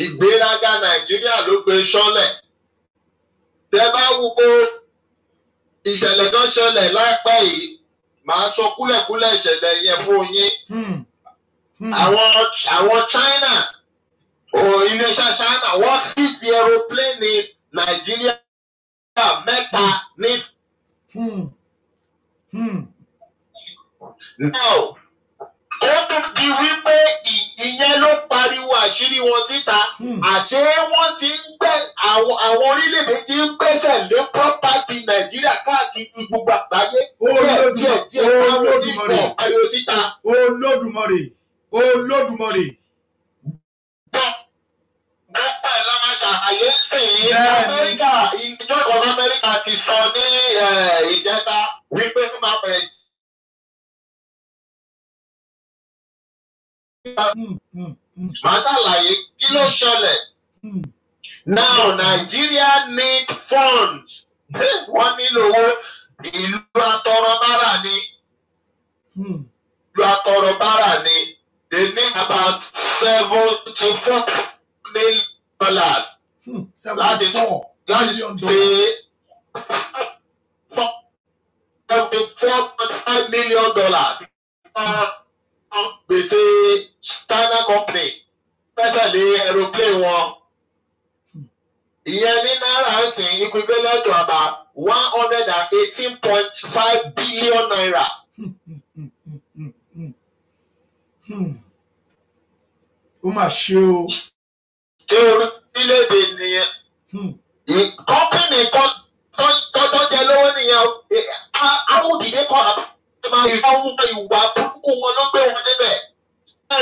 Ìgbéraga Nàìjíríà ló gbé sọ́lẹ̀. Tẹ bá wo ìṣẹ̀lẹ̀ tó ṣẹlẹ̀ láìpẹ́ yìí, màá sọ kúlẹ̀kúlẹ̀ ìṣẹ̀lẹ̀ yẹn fún yín. Àwọn China, iléeṣẹ́ China, wọ́n seize aeroplane Nàìjíríà mẹ́ta ní. Now, ó tún di wípé ìyẹn ló pariwo àṣírí wọn síta. Àṣé wọ́n ti ń gbẹ́ àwọn orílẹ̀-èdè tí ń gbẹ́sẹ̀ lé property Nàìjíríà káàkiri gbogbo àgbáyé. Díẹ̀ díẹ̀ táwọn onímọ̀ pariwo síta. Olódùmarè, Olódùmarè. Bẹ́ẹ̀ la máa ṣàlàyé sí i. Amẹ́ríkà, ìjọba Amẹ́ríkà ti sọ ní ìjẹta wípé ó máa bẹ̀rẹ̀. Màá ṣàlàyé kí ló ṣẹlẹ̀. Now Nigeria need funds. Wọ́n nílò owó. Ìlú atọrọbárà ni. Ìlú atọrọbárà ni. They need about $74 million. $74 million. $74.5 million. Gbèsè China company fẹsẹ̀ lé aeroplane wọn. Ìyẹn ní náírà ń sìn equivalent to about ₦118.5 billion. Ó mà ṣe o. Ṣé orílẹ̀-èdè nìyẹn? Kọ́pìnì kan tó jẹ lówó nìyẹn. Àwọn òdìdé kan máa ń ìwà burúkú wọn ló gbé wọn débẹ̀. Ó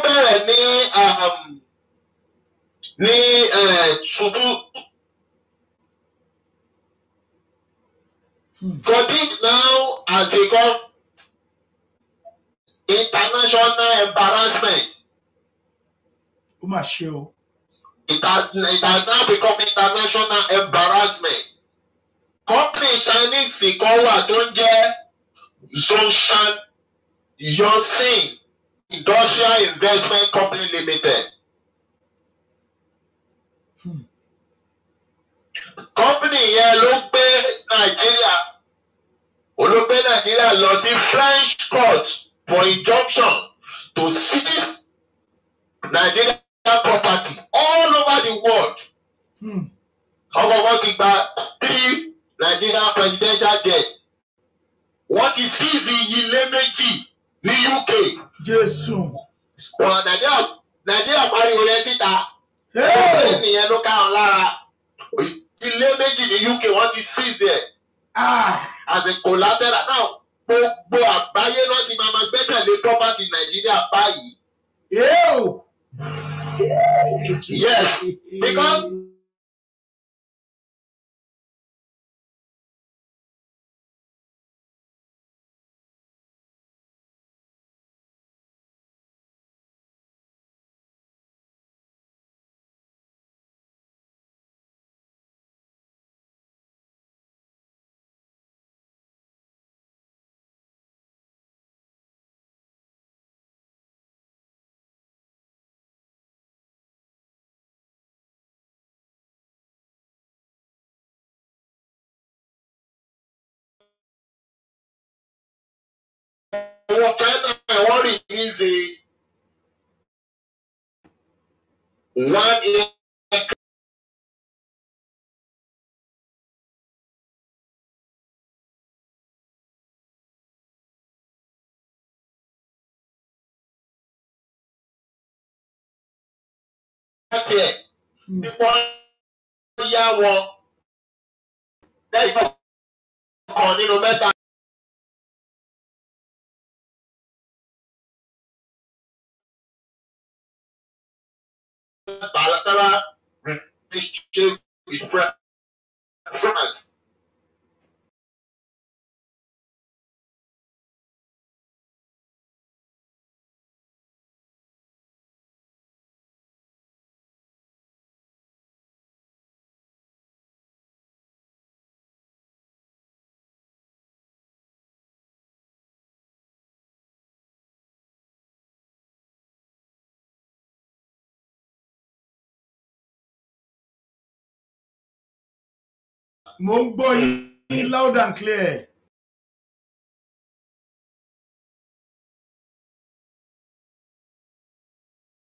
bẹ̀rẹ̀ ní ṣubú. For this now has become international embarrassment. Ó mà ṣe o. It has now become international embarrassment. Company Chinese kan wà tó ń jẹ́ Zhongshan Yongxin Industrial Investment Company Limited. Company yẹn ló gbé Nàìjíríà lọ sí French court for injunction to seize Nigeria property all over the world. Ọkọ̀ọ̀kan ti gba 3 Nigeria presidential jet. Wọ́n ti seize ilé méjì ní UK. Jésù. Wọ́n Nàìjíríà pariwo yẹn síta. Ilé nìyẹn ló ká wọn lára. Ilé méjì ní UK wọ́n ti seize ẹ̀. As a collateral now, gbogbo àgbáyé náà ti máa gbẹ́sẹ̀ lé property Nàìjíríà báyìí. Yes, because àwọn China wọ́n release one aircraft tí wọ́n yá wọn lẹ́yìn ọ̀kan nínú mẹ́ta. Bilateral relationship with France. Mo ń gbọ́ yín loud and clear.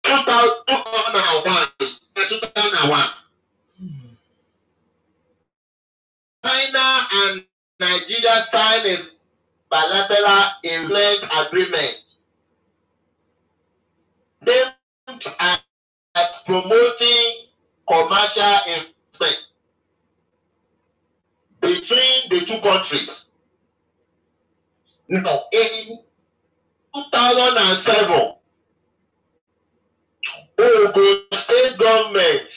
2001, 2001. China and Nigeria signed a bilateral investment agreement aimed at promoting commercial investment between the two countries. Now, in 2007, Ogun State government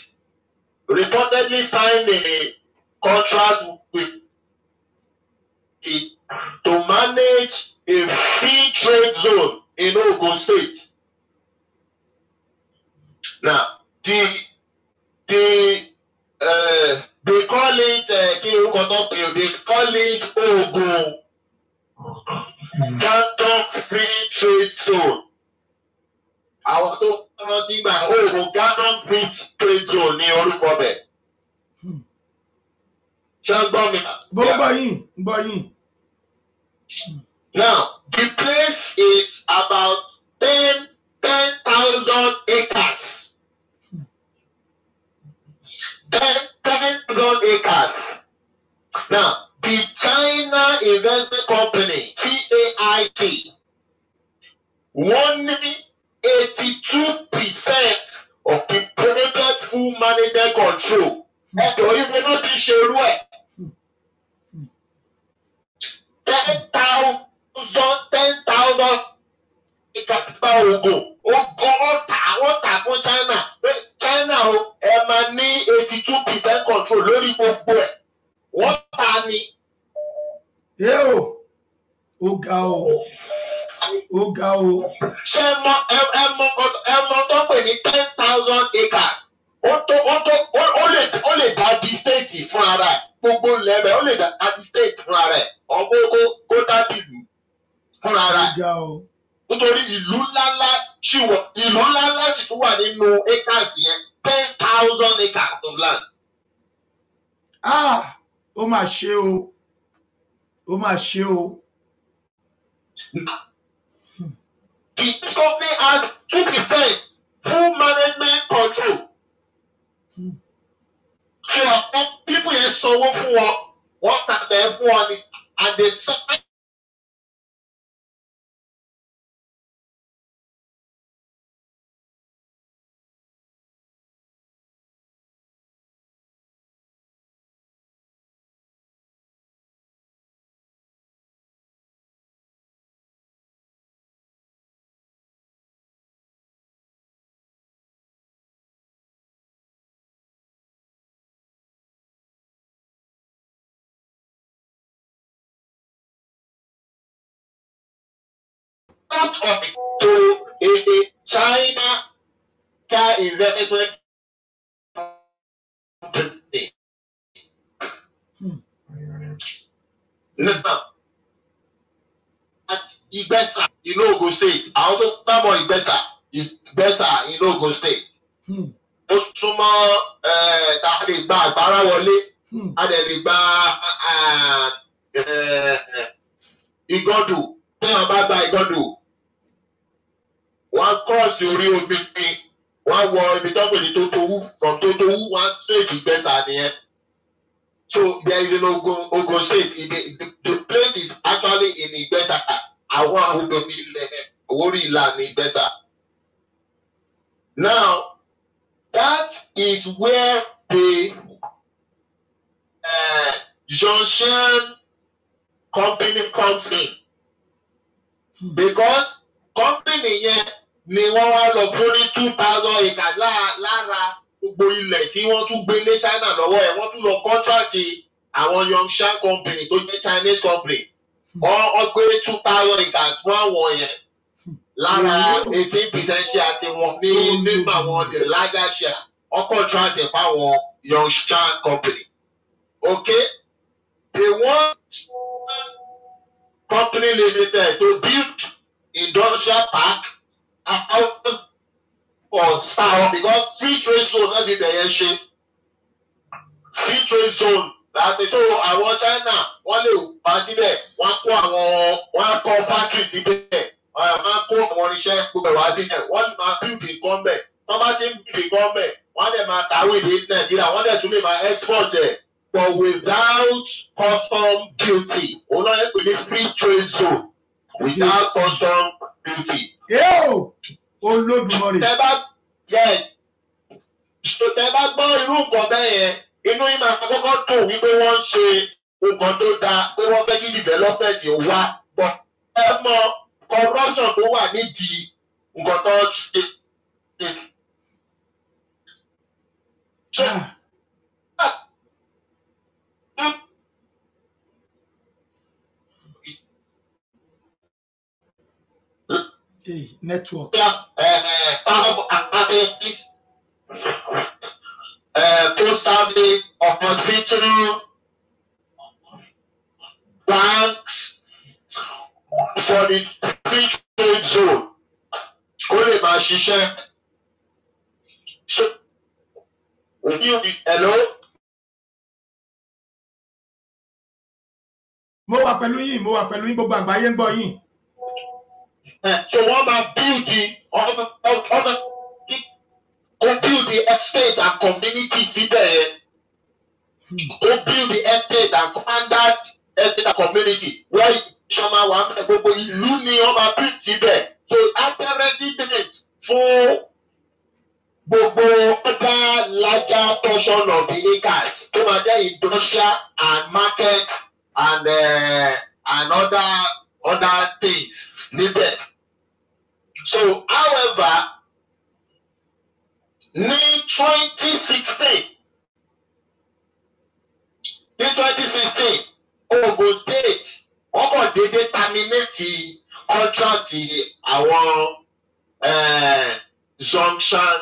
reportedly signed a contract with it to manage a free trade zone in Ogun State. Now, they call it kí ni orúkọ tó pè é? They call it Ogun Ganton Free Trade Zone. Àwọn tó rántí gbà, Ogun Ganton Free Trade Zone ní orúkọ bẹ̀. Ṣé ń gbọ́ mi? Mo ń gbọ́ yín, ń gbọ́ yín. Now, the place is about 10,000 acres. 10,000 acres. Now, the China Investment Company, CAIC, wọ́n ní 82% of the project full management control. Ẹ̀dọ̀ ibi náà ti ṣe irú ẹ̀. 10,000 acres bá Ogun. Ogun wọ́n tà, wọ́n tà fún China. Pé China o, ẹ máa ní 82% control lórí gbogbo ẹ̀. Wọ́n tà ní. Ẹ o, ó ga o, ó ga o. Ṣé ẹ mọ tó pè ní 10,000 acres? Ó tó ó tó ó ó lè ó lè dá di state fún ara ẹ̀. Gbogbo lẹ́bẹ̀ ó lè dá di state fún ara ẹ̀. Ọmọ kó dá di ìlú fún ara Ó ẹ̀. ga o. Nítorí ìlú ńláńlá ṣì wà, ìlú ńláńlá sì tún wà nínú acres yẹn, 10,000 acres of land. Ah, ó mà ṣe o, ó mà ṣe o. The company has 2% full management control. So àwọn people yẹn sanwó fún wọn, wọ́n tà bẹ́ẹ̀ fún wọn ni, and they sign out of it to a China car investment company. Now, at Ìgbẹ́sà in Ogun State, àwọn tó bá mọ̀ Ìgbẹ́sà, Ìgbẹ́sà in Ogun State. Ó súnmọ́ tá a lè gba àgbára wọlé, a dẹ̀ lè gba Ìgọ́dù. Tí wọ́n bá gba Ìgọ́dù, wọ́n á cross orí omi ni, wọ́n á wọ ibi tó ń pè ní Tótówú, from Tótówú, wọ́n á straight Ìgbẹ́sà nìyẹn. So there is in Ogun State, the place is actually in Ìgbẹ́sà. Àwọn àwùjọ ilẹ̀ orí ìlà ní Ìgbẹ́sà. Now, that is where the Zhongshan company comes in. Because company yẹn ni wọ́n wá lọ fún ní 2,000 acres lára gbogbo ilẹ̀ tí wọ́n tún gbé lé China lọ́wọ́ ẹ̀. Wọ́n tún lọ contract àwọn Yongshan company tó jẹ́ Chinese company. Wọ́n gbé 2,000 acres fún àwọn yẹn lára 18% share tí wọ́n ní nínú àwọn the larger share. Wọ́n contract ẹ̀ fáwọn Yongshan company. Okay? They want company limited to build industrial park out for star because free trade zone náà ti bẹ̀yẹn ṣe. Free trade zone. Láti tó àwọn China, wọ́n lè wá síbẹ̀, wọ́n kó àwọn, wọ́n á kọ́ factory síbẹ̀, wọ́n máa kó àwọn irinṣẹ́ gbogbo ẹ̀ wá síbẹ̀, wọ́n lè máa build nǹkan bẹ̀. Wọ́n bá ti ń build nǹkan bẹ̀, wọ́n dẹ̀ máa tàwé dé Nàìjíríà, wọ́n dẹ̀ tún lè máa export ẹ̀, but without custom duty. Òun náà yẹ pé ní free trade zone without custom duty. Yóò Olódùmarè. Tẹ bá yes, so tẹ bá gbọ́ irú nǹkan bẹ́ẹ̀ yẹn, inú yín máa kọ́kọ́ dùn wípé wọ́n ń ṣe nǹkan tó dáa, pé wọ́n fẹ́ kí development wá, but ẹ mọ corruption tó wà nídìí nǹkan tó ṣe. So, Hey, network. Post service, hospital, banks for the free trade zone kó lè máa ṣiṣẹ́. So, hello? Mo wà pẹ̀lú yín, mo wà pẹ̀lú yín, gbogbo àgbáyé ń gbọ́ yín. So wọ́n máa build the ọmọ ó build the estate and community síbẹ̀ yẹn. Ó build the estate and standard estate and community where ìṣọ́mà wà ń bẹ̀, gbogbo ìlú ni wọ́n máa build síbẹ̀. So after resident fún gbogbo other larger portion of the acres tó máa jẹ́ industrial and market and other things níbẹ̀. So however, ní 2016, ní 2016, Ogun State wọ́n kàn déédéé terminate contract àwọn Zhongshan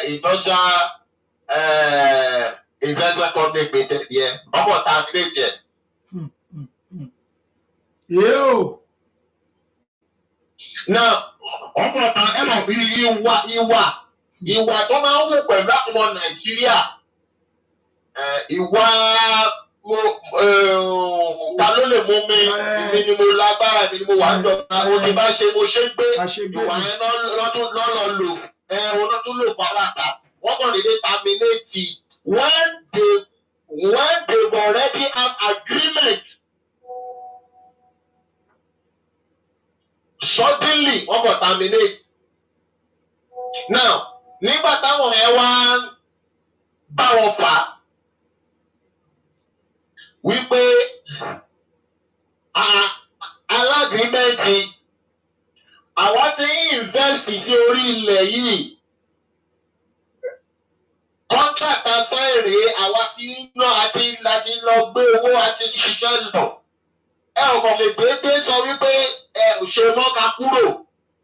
Industrial Investment Company Limited yẹn, wọ́n kàn terminate yẹn. Yóò. Now, ọ̀pọ̀ kan ẹ mọ̀ bí ìwà tó máa ń wù pẹ̀lú àwọn Nàìjíríà, ìwà ta ló lè mú mi, èmi ni mo lágbára, èmi ni mo wà níjọba, mo ti bá ṣe mo ṣe gbé, ìwà yẹn lọ́dún lọ́lọ́ lò, òun ló tún lò pàlàkà, wọ́n kàn déédéé terminate when they already have agreement. Suddenly wọ́n kàn terminate. Now, nígbà táwọn yẹn wá bá wọn fà wípé al'agreement, àwa ti ń invest sí orí ilẹ̀ yìí, contract asán rèé, àwa ti ń ná àti láti lọ gbé owó àti ṣiṣẹ́ lọ, ẹ ò kàn lè déédéé sọ wípé ẹ ò ṣe mọ́ ká kúrò,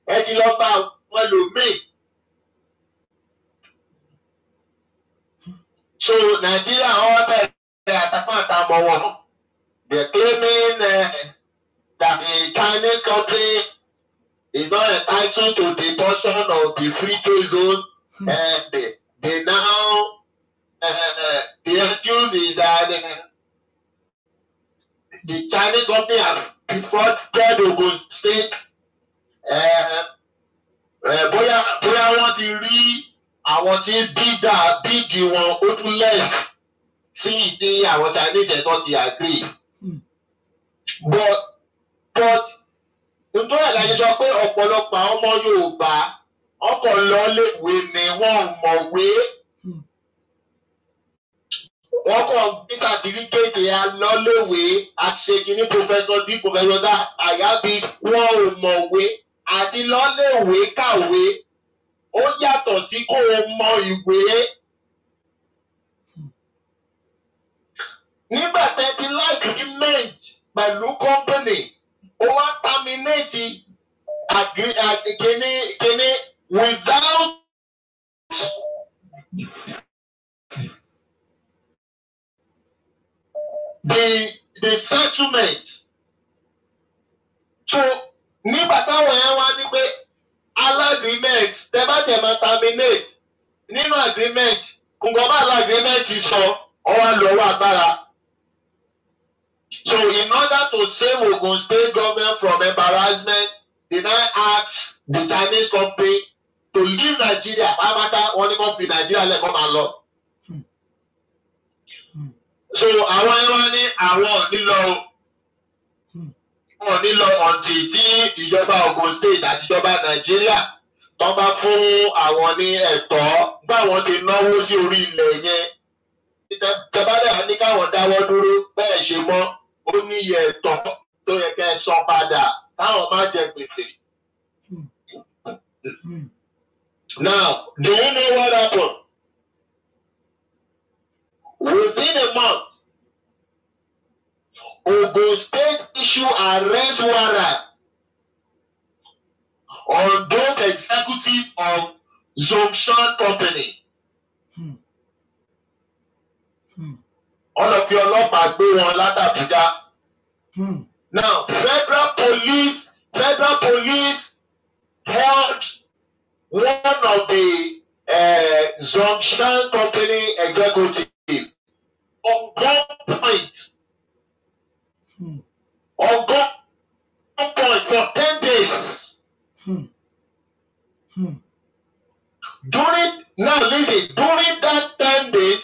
ẹ ti lọ bá àwọn ẹlòmíì. So Nàìjíríà wọn bẹ̀rẹ̀ àtàkùn àtàbọ̀ wọn. They claiming that the Chinese country is not entitled to the portion of the free trade zone. And they now the excuse is that the Chinese company has defrauded Ogun State. Bóyá wọ́n ti rí àwọn tí bídà bíìgì wọn ó tún less sí ìdí àwọn Chinese ẹ̀ tó ti agree. But nítorí àdáyé sọ pé ọ̀pọ̀lọpọ̀ àwọn ọmọ Yorùbá ọkọ̀ lọ́léèwé ni wọ́n mọ̀wé. Wọ́n kàn bí certificate alọ́léèwé àti ṣe professor d professor dá àyàbí, wọn ò mọ̀wé. Àti lọ́léèwé kàwé ó yàtọ̀ sí kó o mọ ìwé. Nígbà tẹ́ ti l'agreement pẹ̀lú company, ó wá terminate kíní without the settlement. So nígbà táwọn yẹn wá ní pé al'agreement, tẹ́ bá tẹ̀ máa terminate nínú agreement, nǹkan bá l'agreement sọ. Wọ́n wá lọ́wọ́ agbára. So in order to save Ogun State government from embarrassment, they now ask the Chinese company to leave Nigeria. Pátápátá wọ́n ní kó fi Nàìjíríà lẹ́kọ̀ọ́ máa lọ. So àwọn ẹ wá ní àwọn ò ní lọ o. Wọn ò ní lọ ọ̀ǹtì tí ìjọba Ogun State àti ìjọba Nàìjíríà tó bá fún àwọn ní ẹ̀tọ́ báwọn ti náwó sí orí ilẹ̀ yẹn. Tẹ́bálẹ̀ ní káwọn dáwọ́ dúró bẹ́ẹ̀ ṣe mọ́, ó ní iye ẹ̀tọ́ tó yẹ kẹ́ ẹ san padà káwọn má jẹ gbèsè. Now, do you know what happened? Within a month, Ogun State issue arrest warrant on those executives of Zhongshan Company. Wọ́n lọ fi ọlọ́pàá gbé wọn látàbújá. Now, federal police held one of the Zhongshan Company executive on gunpoint. On gunpoint for 10 days. During now listen, during that 10 days,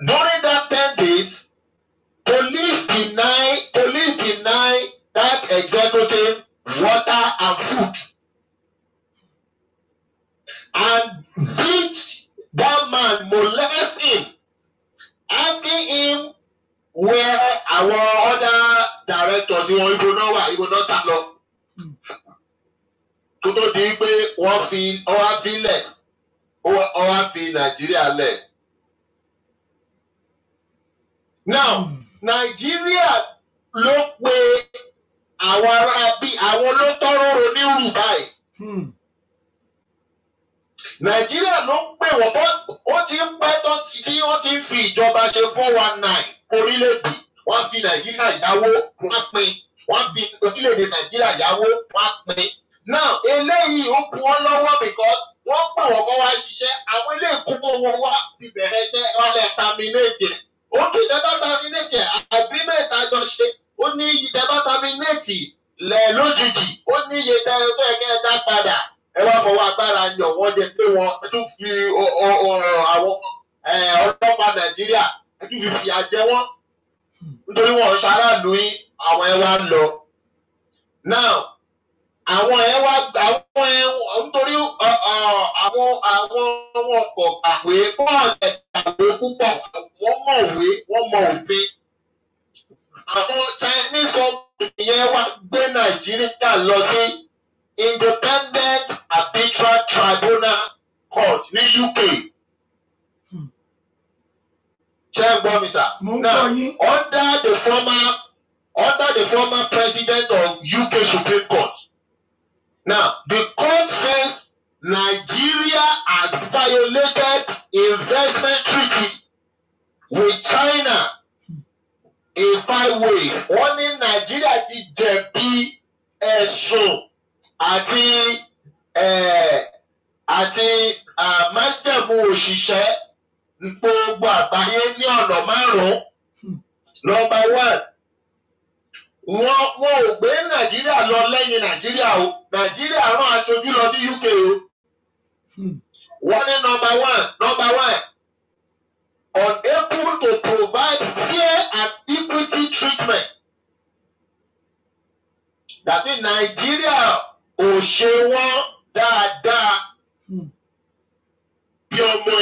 during that 10 days, police deny that executive water and food and beat that man, molest him, asking him where our other directors wọn, ibo náà wà, ibo náà sá lọ, tó tó di pé wọ́n fi ọwá fílẹ̀, ọwá fi Nàìjíríà lẹ̀. Now, Nàìjíríà ló pe àwọn ará bí àwọn ló tọrọ onírú báyìí. Nàìjíríà ló ń pè wọ́n bọ́. Ó ti ń pẹ́ tó tí wọ́n ti ń fi ìjọba ṣe 419 orílẹ̀-èdè. Wọ́n fi Nàìjíríà yáwó, wọ́n pín. Wọ́n fi orílẹ̀-èdè Nàìjíríà yáwó, wọ́n pín. Now, eléyìí ó kún wọn lọ́wọ́ because wọ́n pè wọ́n kọ́ wá ṣiṣẹ́. Àwọn ilé ìkókó wọn wá ti bẹ̀rẹ̀ iṣẹ́, wọ́n lè terminate ẹ̀. Ó kì í tẹ́ bá terminate ẹ̀, agreement àjọ ṣe, ó ní iye tẹ́ bá terminate lẹ̀ lójijì, ó ní iye tẹ́ tó yẹ kẹ́ ẹ dá padà. Ẹ wá fọwọ́ agbára yàn wọ́n jẹ pé wọ́n tún fi àwọn ọlọ́pàá Nàìjíríà, ẹ tún fi fìyà jẹ wọ́n nítorí wọn ṣaráàlú yín. Àwọn ẹ wá lọ. Now, àwọn ẹ wá àwọn ẹ nítorí àwọn wọn kò kàwé, wọ́n ẹ̀ kàwé púpọ̀, wọ́n mọ̀wé, wọ́n mọ òfin. Àwọn Chinese company yẹn wá gbé Nàìjíríà lọ sí Independent Arbitral Tribunal Court ní UK. Ṣé ẹ gbọ́ mi, sir? Mo ń Now, gbọ́ yín. under the former president of UK Supreme Court. Now, the court says Nigeria has violated investment treaty with China in five ways. Wọ́n ní Nàìjíríà ti jẹ̀bi ẹ̀sùn àti májẹ̀mú òṣìṣẹ́ gbogbo àgbáyé ní ọ̀nà márùn-ún. Number one, wọ́n ò gbé Nàìjíríà lọ lẹ́yìn Nàìjíríà o. Nàìjíríà rán aṣojú lọ sí UK o. Wọ́n ní number one, unable to provide fair and equity treatment. Dàbí Nàìjíríà ò ṣe wọ́n dáadáa bí ọmọ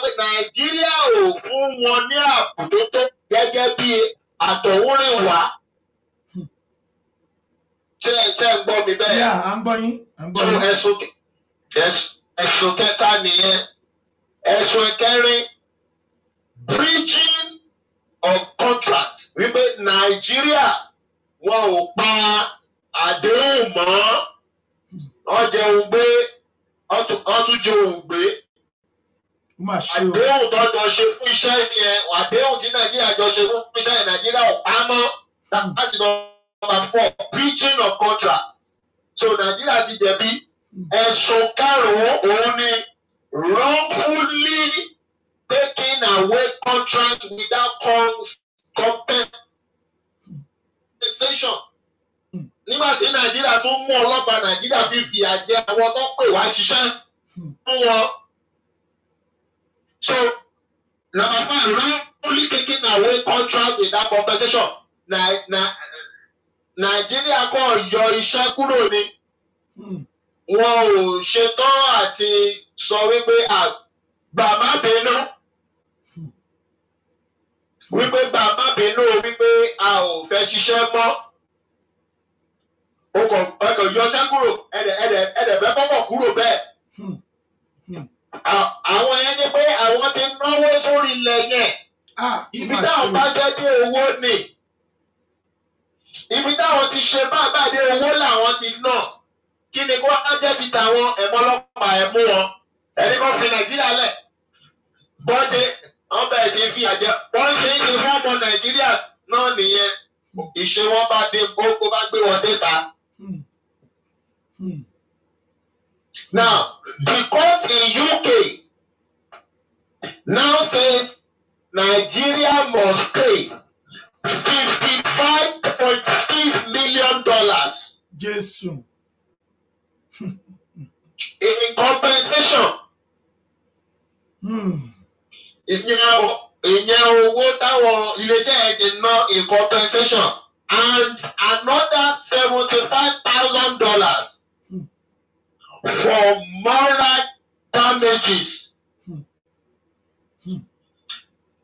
pé Nàìjíríà ò fún wọn ní ààbò tó tó gẹ́gẹ́ bí àtọ̀húnrìnwá. Ṣé ẹ ń gbọ́ mi bẹ́ẹ̀? Yeah, à ń gbọ́ yín, à ń gbọ́ yín. Ẹ̀sùn kẹta nìyẹn. Ẹ̀sùn kẹrin, breaching of contract, wípé Nàìjíríà wọn ò pa àdéhùn mọ́, wọ́n jẹun gbé, wọ́n tún jẹun gbé. Àdéhùn tó jọ ṣe fún iṣẹ́ yẹn, àdéhùn tí Nàìjíríà jọ ṣe fún iṣẹ́ yẹn, Nàìjíríà ò pa mọ́. Láti number 4, breaching of contract. So Nàìjíríà ti jẹ̀bi. Ẹ̀sùn karùn-ún òun ni wrongfully taking away contract without compensation. Nígbà tí Nàìjíríà tún mú ọlọ́pàá Nàìjíríà fi fìyà jẹ àwọn tó pè wá ṣiṣẹ́ fún wọn. So number 5, wrongfully taking away contract without compensation. Nàìjíríà kàn yọ iṣẹ́ kúrò ni. Wọn ò ṣetán àti sọ wípé àgbà má bínú. Wípé gbà má bínú wípé a ò fẹ́ ṣiṣẹ́ mọ́. O kò yọ iṣẹ́ kúrò, ẹ̀dẹ̀ fẹ́ kọ́kọ́ kúrò bẹ́ẹ̀. Àwọn yẹn ní pé àwọn ti náwó sórí ilẹ̀ yẹn. Ibi táwọn bá jẹ́ dé owó ni. Ibi táwọn ti ṣe bá dé owó làwọn ti ná. Kí ni kó wá jẹ́ ti tàwọn ẹ̀mọ́ ọlọ́pàá ẹ̀ mú wọn? Ẹni kan fi Nàìjíríà lẹ̀. Bọ́dé wọ́n bẹ̀rẹ̀ sí fi àjẹ. Wọ́n ṣe é ṣe fún ọmọ Nàìjíríà náà nìyẹn. Ìṣe wọn bá dé kókó bá gbé wọn dé ta. Now, the court in UK now says Nigeria must pay $55.6 million. Jésù. In compensation. Ìyẹn owó táwọn iléeṣẹ́ ẹ̀ ti ná in compensation and another $75,000 for moral damages.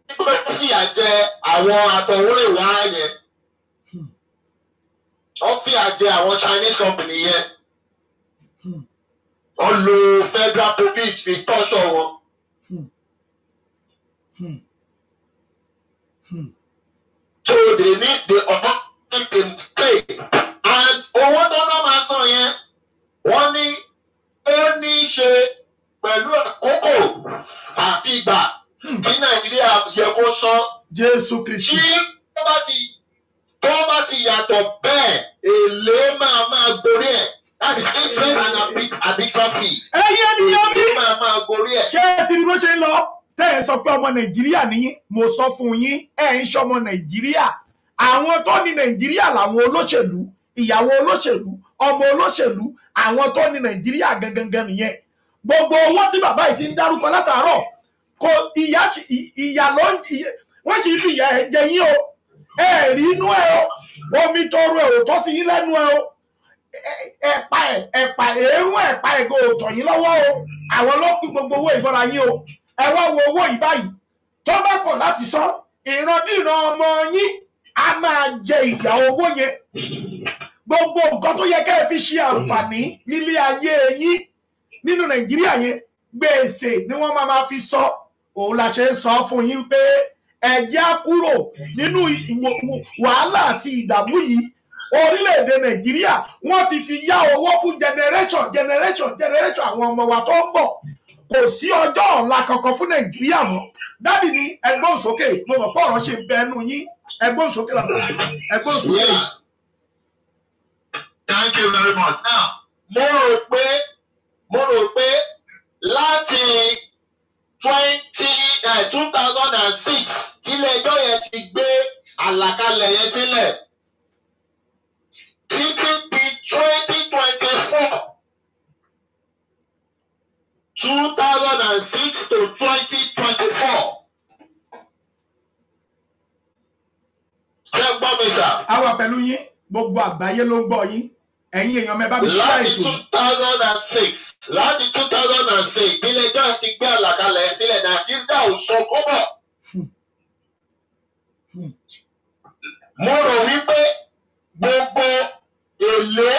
Nígbà tí fìyà jẹ àwọn àtọ̀húnrìnwá yẹn, wọ́n fìyà jẹ àwọn Chinese company yẹn. Wọ́n lo federal police fi tọ́ṣọ̀ wọn. So they need the authority to pay. And owó tó náà máa san yẹn, wọ́n ní ó ní í ṣe pẹ̀lú àkókò àti ìgbà tí Nàìjíríà yẹ kó san. Jésù Kristi. Tí tó bá ti yàtọ̀ bẹ́ẹ̀, èlé máa gorí ẹ̀. That is interest and arbitral fee. Ẹyẹ nìyẹn bí. Máa gorí ẹ̀. Ṣé ẹ ti rí bó ṣe ń lọ? Tẹ́ ẹ sọ pé ọmọ Nàìjíríà nìyí, mo sọ fún yín, ẹ ń ṣọmọ Nàìjíríà. Àwọn tó ní Nàìjíríà làwọn olóṣèlú, ìyàwó olóṣèlú, ọmọ olóṣèlú, àwọn tó ní Nàìjíríà gangan nìyẹn. Gbogbo owó tí bàbá yìí ti ń dárúkọ látàárọ̀, kò ìyá ló ń wọ́n sì fi ìyà ẹ̀ jẹ yín o. Ẹ rí inú ẹ o, omi tọrọ ẹ ò tọ́ sí yín lẹ́nu ẹ o. Ẹ̀pà ẹ̀pà èérún ẹ̀pà ẹ̀gọ́ ò tọ̀ yín lọ́wọ́ o. Àwọn ló pín gbogbo owó ìbọra yín o. Ẹ wá wo owó yìí báyìí tó bá kọ̀ láti san, ìrandíran ọmọ yín a máa jẹ ìyà owó yẹn. Gbogbo nǹkan tó yẹ kẹ́ ẹ fi ṣe àǹfààní nílé ayé yín nínú Nàìjíríà yẹn, gbèsè ni wọ́n máa fi sọ. Òun la ṣe ń sọ fún yín pé ẹ já kúrò nínú wàhálà àti ìdààmú yìí. Orílẹ̀-èdè Nàìjíríà wọ́n ti fi yá owó fún generation generation generation àwọn ọmọ wa tó ń bọ̀. Kò sí ọjọ́ ọ̀la kankan fún Nàìjíríà mọ́. Dádì ni ẹgbọ́n sókè, mo mọ̀ pé ọ̀rọ̀ ṣe ń bẹ ẹnu yín. Ẹgbọ́n sókè bàbá, ẹgbọ́n sókè. Thank you very much. Now, mo rò pé láti 2006 ilé ẹjọ́ yẹn ti gbé àlàkalẹ̀ yẹn sílẹ̀ títí di 2024. 2006 to 2024. Ṣé gbọ́ mi sà? A wà pẹ̀lú yín, gbogbo àgbáyé ló ń gbọ́ yín. Ẹ̀yin èèyàn mẹ́ bá mi ṣíà Láti ètò two yìí. thousand and six láti 2006, ilé-ẹjọ́ ti gbé àlàkalẹ̀ sílẹ̀, Nàìjíríà ò sọ kọ́bọ̀. Mo rò wípé gbogbo èlé,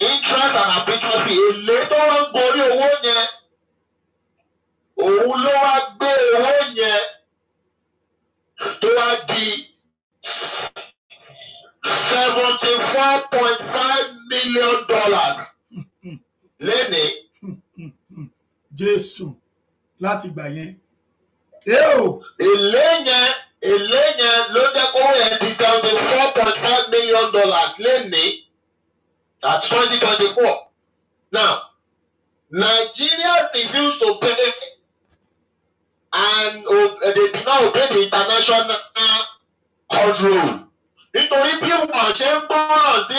interest and arbitrage fee, èlé tó wá ń gorí owó yẹn, òun ló wá gbé owó yẹn tó wá di $74.5 million lẹ́nìí. Jésù, láti gbà yẹn. Eo. Èlé yẹn ló jẹ́ kó yẹn di $74.5 million lẹ́nìí at 2024. Now, Nigeria refused to pay and they did not obey the international court rule. Nítorí bí wọ́n ṣe ń gbọ́ràn sí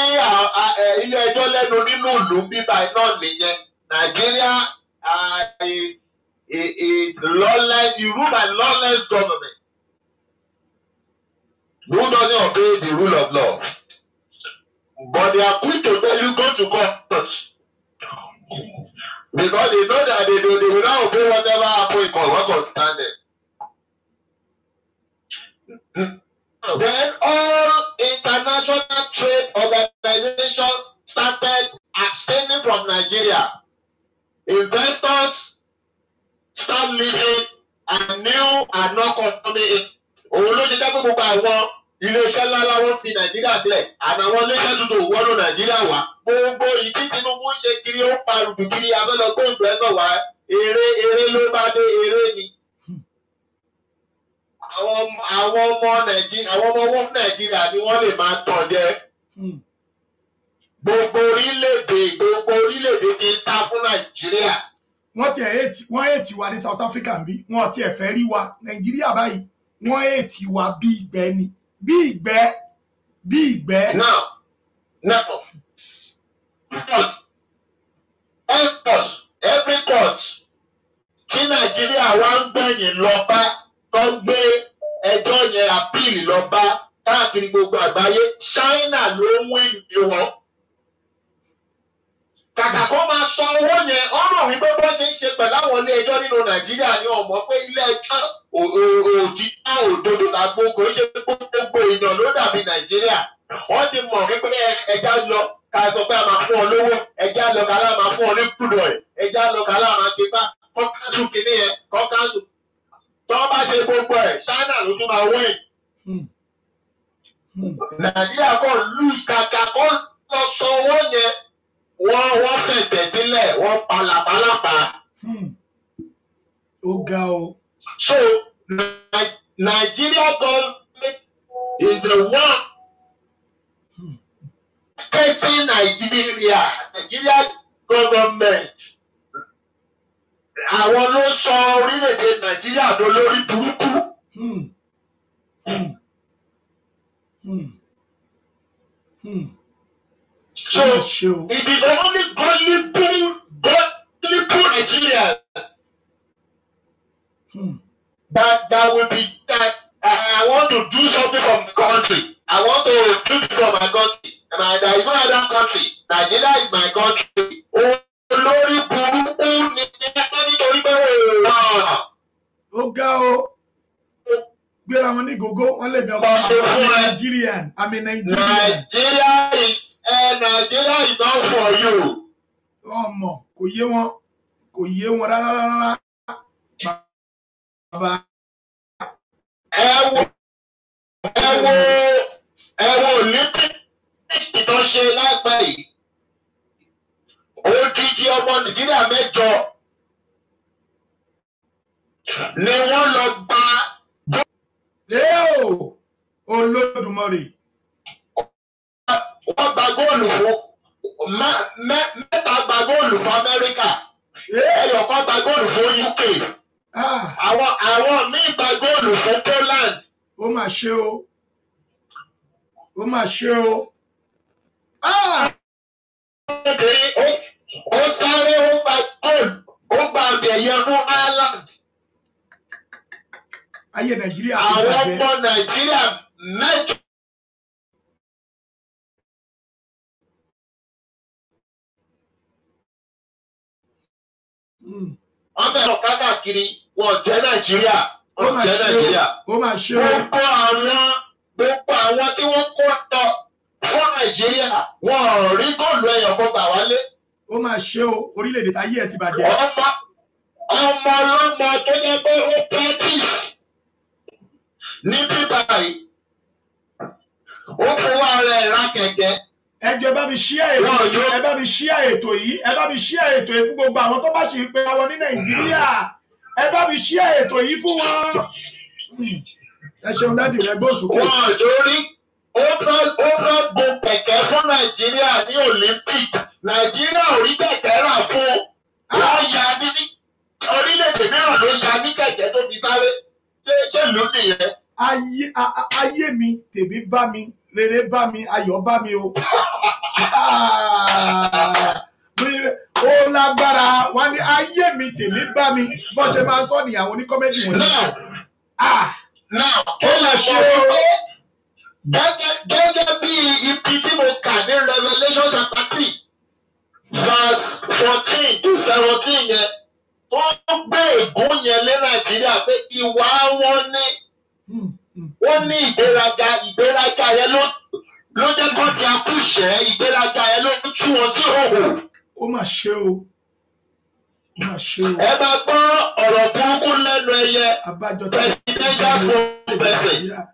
ilé ẹjọ́ lẹ́nu nínú ìlú bíbá iná nìyẹn. Nigeria is lawless, ruled by lawless government who doesn't obey the rule of law. But they are quick to tell you, go to court, because they know that they will not obey whatever happen in court, what concern them. Then all international trade organizations started abstaining from Nigeria. Investors start leaving and new are not coming in. Òun ló ṣe jẹ́ pé gbogbo àwọn iléeṣẹ́ ńláńlá, wọ́n fi Nàìjíríà sílẹ̀, àtàwọn iléeṣẹ́ tuntun wọnú Nàìjíríà wá. Gbogbo ìdí Tinubu ń ṣe kiri, ó pa rùdù kiri abẹ́lọ gbóǹgbẹ́ náà wá. Eré eré ló bá dé, eré ni. Àwọn ọmọ Nàìjíríà, àwọn ọmọ ọwọ́ Nàìjíríà ni wọ́n lè máa tàn jẹ. Gbogbo orílẹ̀-èdè ti ń ta fún Nàìjíríà. Wọ́n tiẹ̀ hate, wọ́n hate wa ní South Africa ń bí. Wọ́n tiẹ̀ fẹ́ rí wa Nàìjíríà báyìí. Wọ́n hate wa bí ìgbẹ́ ni, bí ìgbẹ́, bí ìgbẹ́. Now, every court tí Nàìjíríà wá ń gbẹ̀yìn lọ bá, tó ń gbé ẹjọ́ yẹn appeal lọ bá káàkiri gbogbo àgbáyé, China ló ń win ní wọn. Kàkà kó máa san owó yẹn, ọ̀rọ̀ wípé bó ṣe ń ṣe pẹ̀lú àwọn ilé ẹjọ́ nínú Nàìjíríà ni ọmọ pé ilé ẹjọ́ òtítọ́ òdodo làgbo kò ṣe gbogbo èèyàn ló dàbí Nàìjíríà. Wọ́n ti mọ̀ wípé ẹja lọ ká sọ pé a máa fún ọ lówó, ẹja lọ ká lá máa fún ọ ní crude oil, ẹja lọ ká lá máa ṣe bá kọ́ cancel kìíní yẹn, kọ́ cancel. Tọ́ bá ṣe gbogbo ẹ̀, China ló tún máa win. Nàìjíríà kò lose. Kàkà kó lọ sọ owó yẹn, wọ́n fẹ̀tẹ̀ sílẹ̀, wọ́n pa làpálàpá. Ó ga o. So Nigeria government is the one hating Nigeria. Nigeria government, àwọn ló sọ orílẹ̀-èdè Nàìjíríà dolórí burúkú. So Ó mà ṣe o. it is only gullible Nigerians that will be that I want to do something for my country. I want to do it for my country. And there is no other country. Nigeria is my country. Olórí burúkú ni ẹ nítorí pé wọ́n Ó ga o. Gbéra wọn ní gógó, wọn lè bí ọmọ. Wọ́n ṣe fún I'm a ẹ. Nigerian, I'm a Nigerian. Nigeria is not for you. Wọn mọ̀, kò yé wọn, kò yé wọn rárá rárá, bàbá. Ẹ wo Olympic tó ṣe láìpẹ́ yìí. Odidi ọmọ Nàìjíríà mẹ́jọ ni wọ́n lọ gba Ẹ o, Olódùmarè. Wọ́n gba góòlù fún mẹ́ta, gba góòlù fún Amẹ́ríkà, ẹyọ̀kan gba góòlù fún UK, Ah, àwọn míì gba góòlù fún Poland. Ó mà ṣe o, ó mà ṣe o. Ah! Obìnrin ó sáré, ó gba góòlù, ó gba àmì ẹ̀yẹ fún Ireland. Ayé Nàìjíríà ti Àwọn bàjẹ́. ọmọ Nàìjíríà mẹ́jọ. Wọ́n fẹ́ lọ káàkiri, wọn jẹ́ Nàìjíríà, Ó wọn mà jẹ́ ṣe o. Nàìjíríà. Ó mà ṣe o. Gbogbo àwọn tí wọ́n kó lọ fún Nàìjíríà, wọn ò rí góòlù ẹyọ kan gbà wálé. Ó mà ṣe o, orílẹ̀-èdè táyé ẹ̀ ti bàjẹ́. Ọmọ ọlọ́mọ tó yẹ pé ó practice ní bíbá yìí, ó fowó ara ẹ̀ ra kẹ̀kẹ́. Ẹ jọ̀ọ́, ẹ bá mi share ètò Wọ́n yìí. yóò- Ẹ bá mi share ètò yìí. Ẹ bá mi share ètò yìí fún gbogbo àwọn tó bá ṣì ń pe àwọn ní Nàìjíríà. Ẹ bá mi share ètò yìí fún wọn. Ẹ ṣeun, daddy rẹ gbóòsókè. Wọn ò rí. Ó fẹ́ gun kẹ̀kẹ́ fún Nàìjíríà ní Olympic. Nàìjíríà ò rí kẹ̀kẹ́ rà fún. Wọ́n ya ní orílẹ̀-èdè mìíràn ló ya ní kẹ̀kẹ́ tó fi sáré. Ṣé ìlú nìyẹn? Ayé mi, tèmi bá mi, rere bá mi, ayọ̀ bá mi o. Ah, ó lágbára. Wọn ní ayé mi, tèmi bá mi, bọ́n ṣe máa ń sọ ní àwọn onícomedy wọ̀nyí. Now, Ah, now, Ó mà ṣe o. Gẹ́gẹ́ bí ibi tí mo kà ní Revelation chapter 3 verse 14 to 17 yẹn, tó gbé ègún yẹn lé Nàìjíríà pé ìwà wọn ní wọ́n ní ìgbéraga. Ìgbéraga yẹn ló jẹ́ kó di akúṣẹ̀. Ìgbéraga yẹn ló tú wọn sí òhò. Ó mà ṣe o, ó mà ṣe o. Ẹ máa gbọ́ ọ̀rọ̀ burúkú lẹ́nu ẹyẹ. Abájọ tí Presidential spokesperson,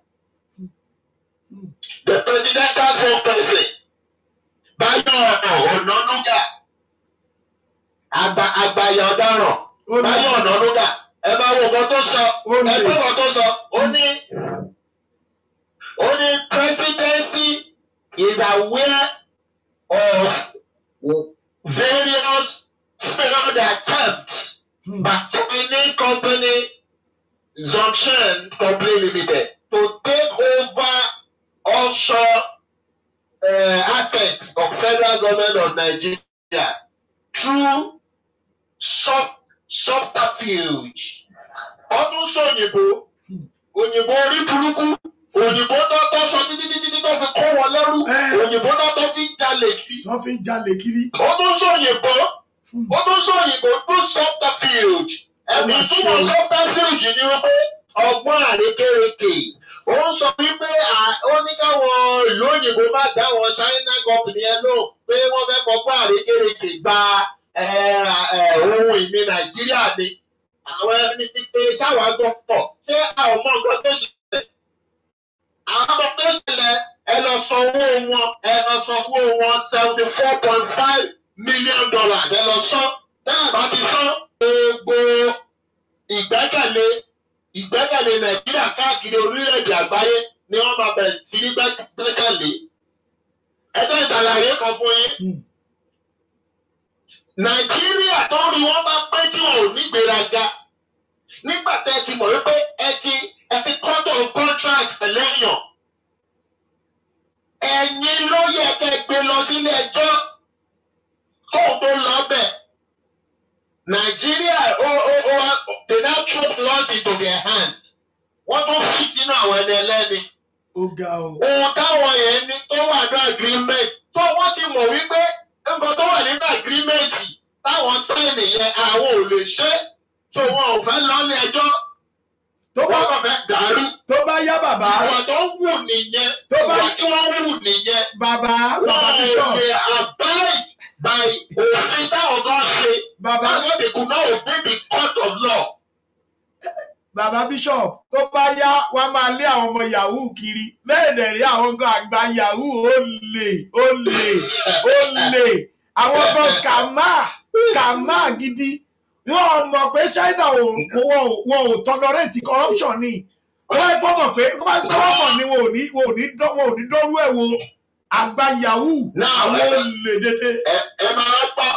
the presidential spokesperson, Báyọ̀ Ọ̀nànúgà, àgbàyà ọ̀daràn. Ó lè. Báyọ̀ Ọ̀nànúgà, ẹ máa wo nǹkan tó sọ. Ó lè. Ẹ gbọ́ nǹkan tó sọ. Ó ní presidency is aware of various failed attempts by Chinese company Zhongshan Company Limited to take over offshore assets of federal government of Nigeria through subterfuge. Ọdún sọ̀yìnbó, òyìnbó orí burúkú, òyìnbó tó tó sọ títí títí tó fi kó wọn lẹ́rú, òyìnbó tó tó fi jalè sí. Wọ́n fi ń jalè kiri. Ọdún sọ̀yìnbó, ọdún sọ̀yìnbó through subterfuge. Ẹ̀mí túmọ̀ subterfuge ni wípé ọgbọ́n àrékérekè. Ó ń sọ wípé ó ní káwọn ìlú òyìnbó má dá wọn China company yẹn lóhùn, pé wọ́n fẹ́ kọgbọ́n àrékérekè gba ohun ìní Nàìjíríà ni. Àwọn ẹni tí pé ṣáwa gbọ́ pọ̀, ṣé a ò mọ nǹkan tó ṣẹlẹ̀? Àwọn ọmọ tó ṣẹlẹ̀, ẹ lọ san owó wọn, ẹ lọ san owó wọn, $74.5 million, ẹ lọ san. Táà bá ti san, gbogbo ìgbẹ́kẹ̀lé Nàìjíríà káàkiri orílẹ̀-èdè àgbáyé ni wọ́n máa bẹ̀rẹ̀ sí ní gbẹ́kẹ̀lé. Ẹgbẹ́ ìsàlàyé kan fún yín. Nàìjíríà tó rí wọn bá pé tí wọn ò ní gbéraga. Nígbà tẹ́ ẹ ti mọ̀ wípé ẹ ti kọ́tọ̀ contract ẹlẹ́yàn. Ẹ̀yin ló yẹ kẹ́ gbé lọ sílé ẹjọ́ kóun tó lọ bẹ̀. Nàìjíríà ó they now throw laws into their hand. Wọ́n tún fi sínú àwọn ẹni ẹlẹ́ni. Ó ga o. Ohun táwọn yẹn ní tó wà ní agreement, tó wọ́n ti mọ̀ wípé nǹkan tó wà nínú agreement táwọn sign yẹn, àwọn ò lè ṣe, tó wọn ò fẹ́ lọ ní ẹjọ́. Tó bá Wọ́n kàn fẹ́ dàrú. Tó bá yá, bàbá. Ìwà tó ń wù nìyẹn. Ìwà tí wọ́n wù nìyẹn. Bàbá, bàbá Wọ́n ò bishop. lè abide by òfin táwọn kan ṣe. Bàbá. That's why they could not obey the court of law. Bàbá bishop, tó bá yá, wọ́n máa lé àwọn ọmọ yahoo kiri. Bẹ́ẹ̀ dẹ̀ rí, àwọn gan àgbà yahoo, ó lè, ó lè, ó lè, àwọn gan scammer, scammer gidi. Wọ́n mọ̀ pé China ò wọn ò tolerate corruption ni. Tó bá gbọ́ mọ̀ pé tó bá gbọ́ mọ̀ ni wọn ò ní dọ́rú ẹ̀ wo àgbà yahoo. Now, àwọn olè dédé. Ẹ máa gbọ́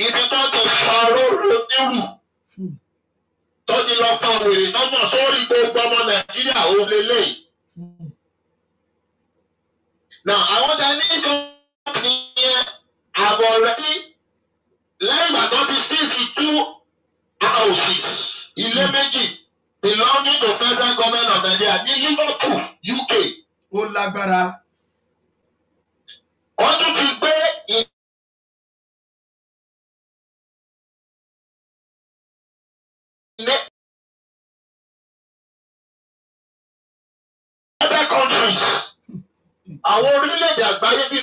ibi tó ti fa róró nírù, tó ti lọ fa wèrè lọ́nà sórí gbogbo ọmọ Nàìjíríà, ó lélẹ́yìí. Now, àwọn Chinese company yẹn àbọ̀ rẹ̀ sí lẹ́yìn ìgbà tó ti seize two houses, ilé méjì belonging to federal government of Nigeria ní Liverpool, UK. Ó lágbára. Wọ́n tún ti gbé other countries, àwọn orílẹ̀-èdè àgbáyé bíi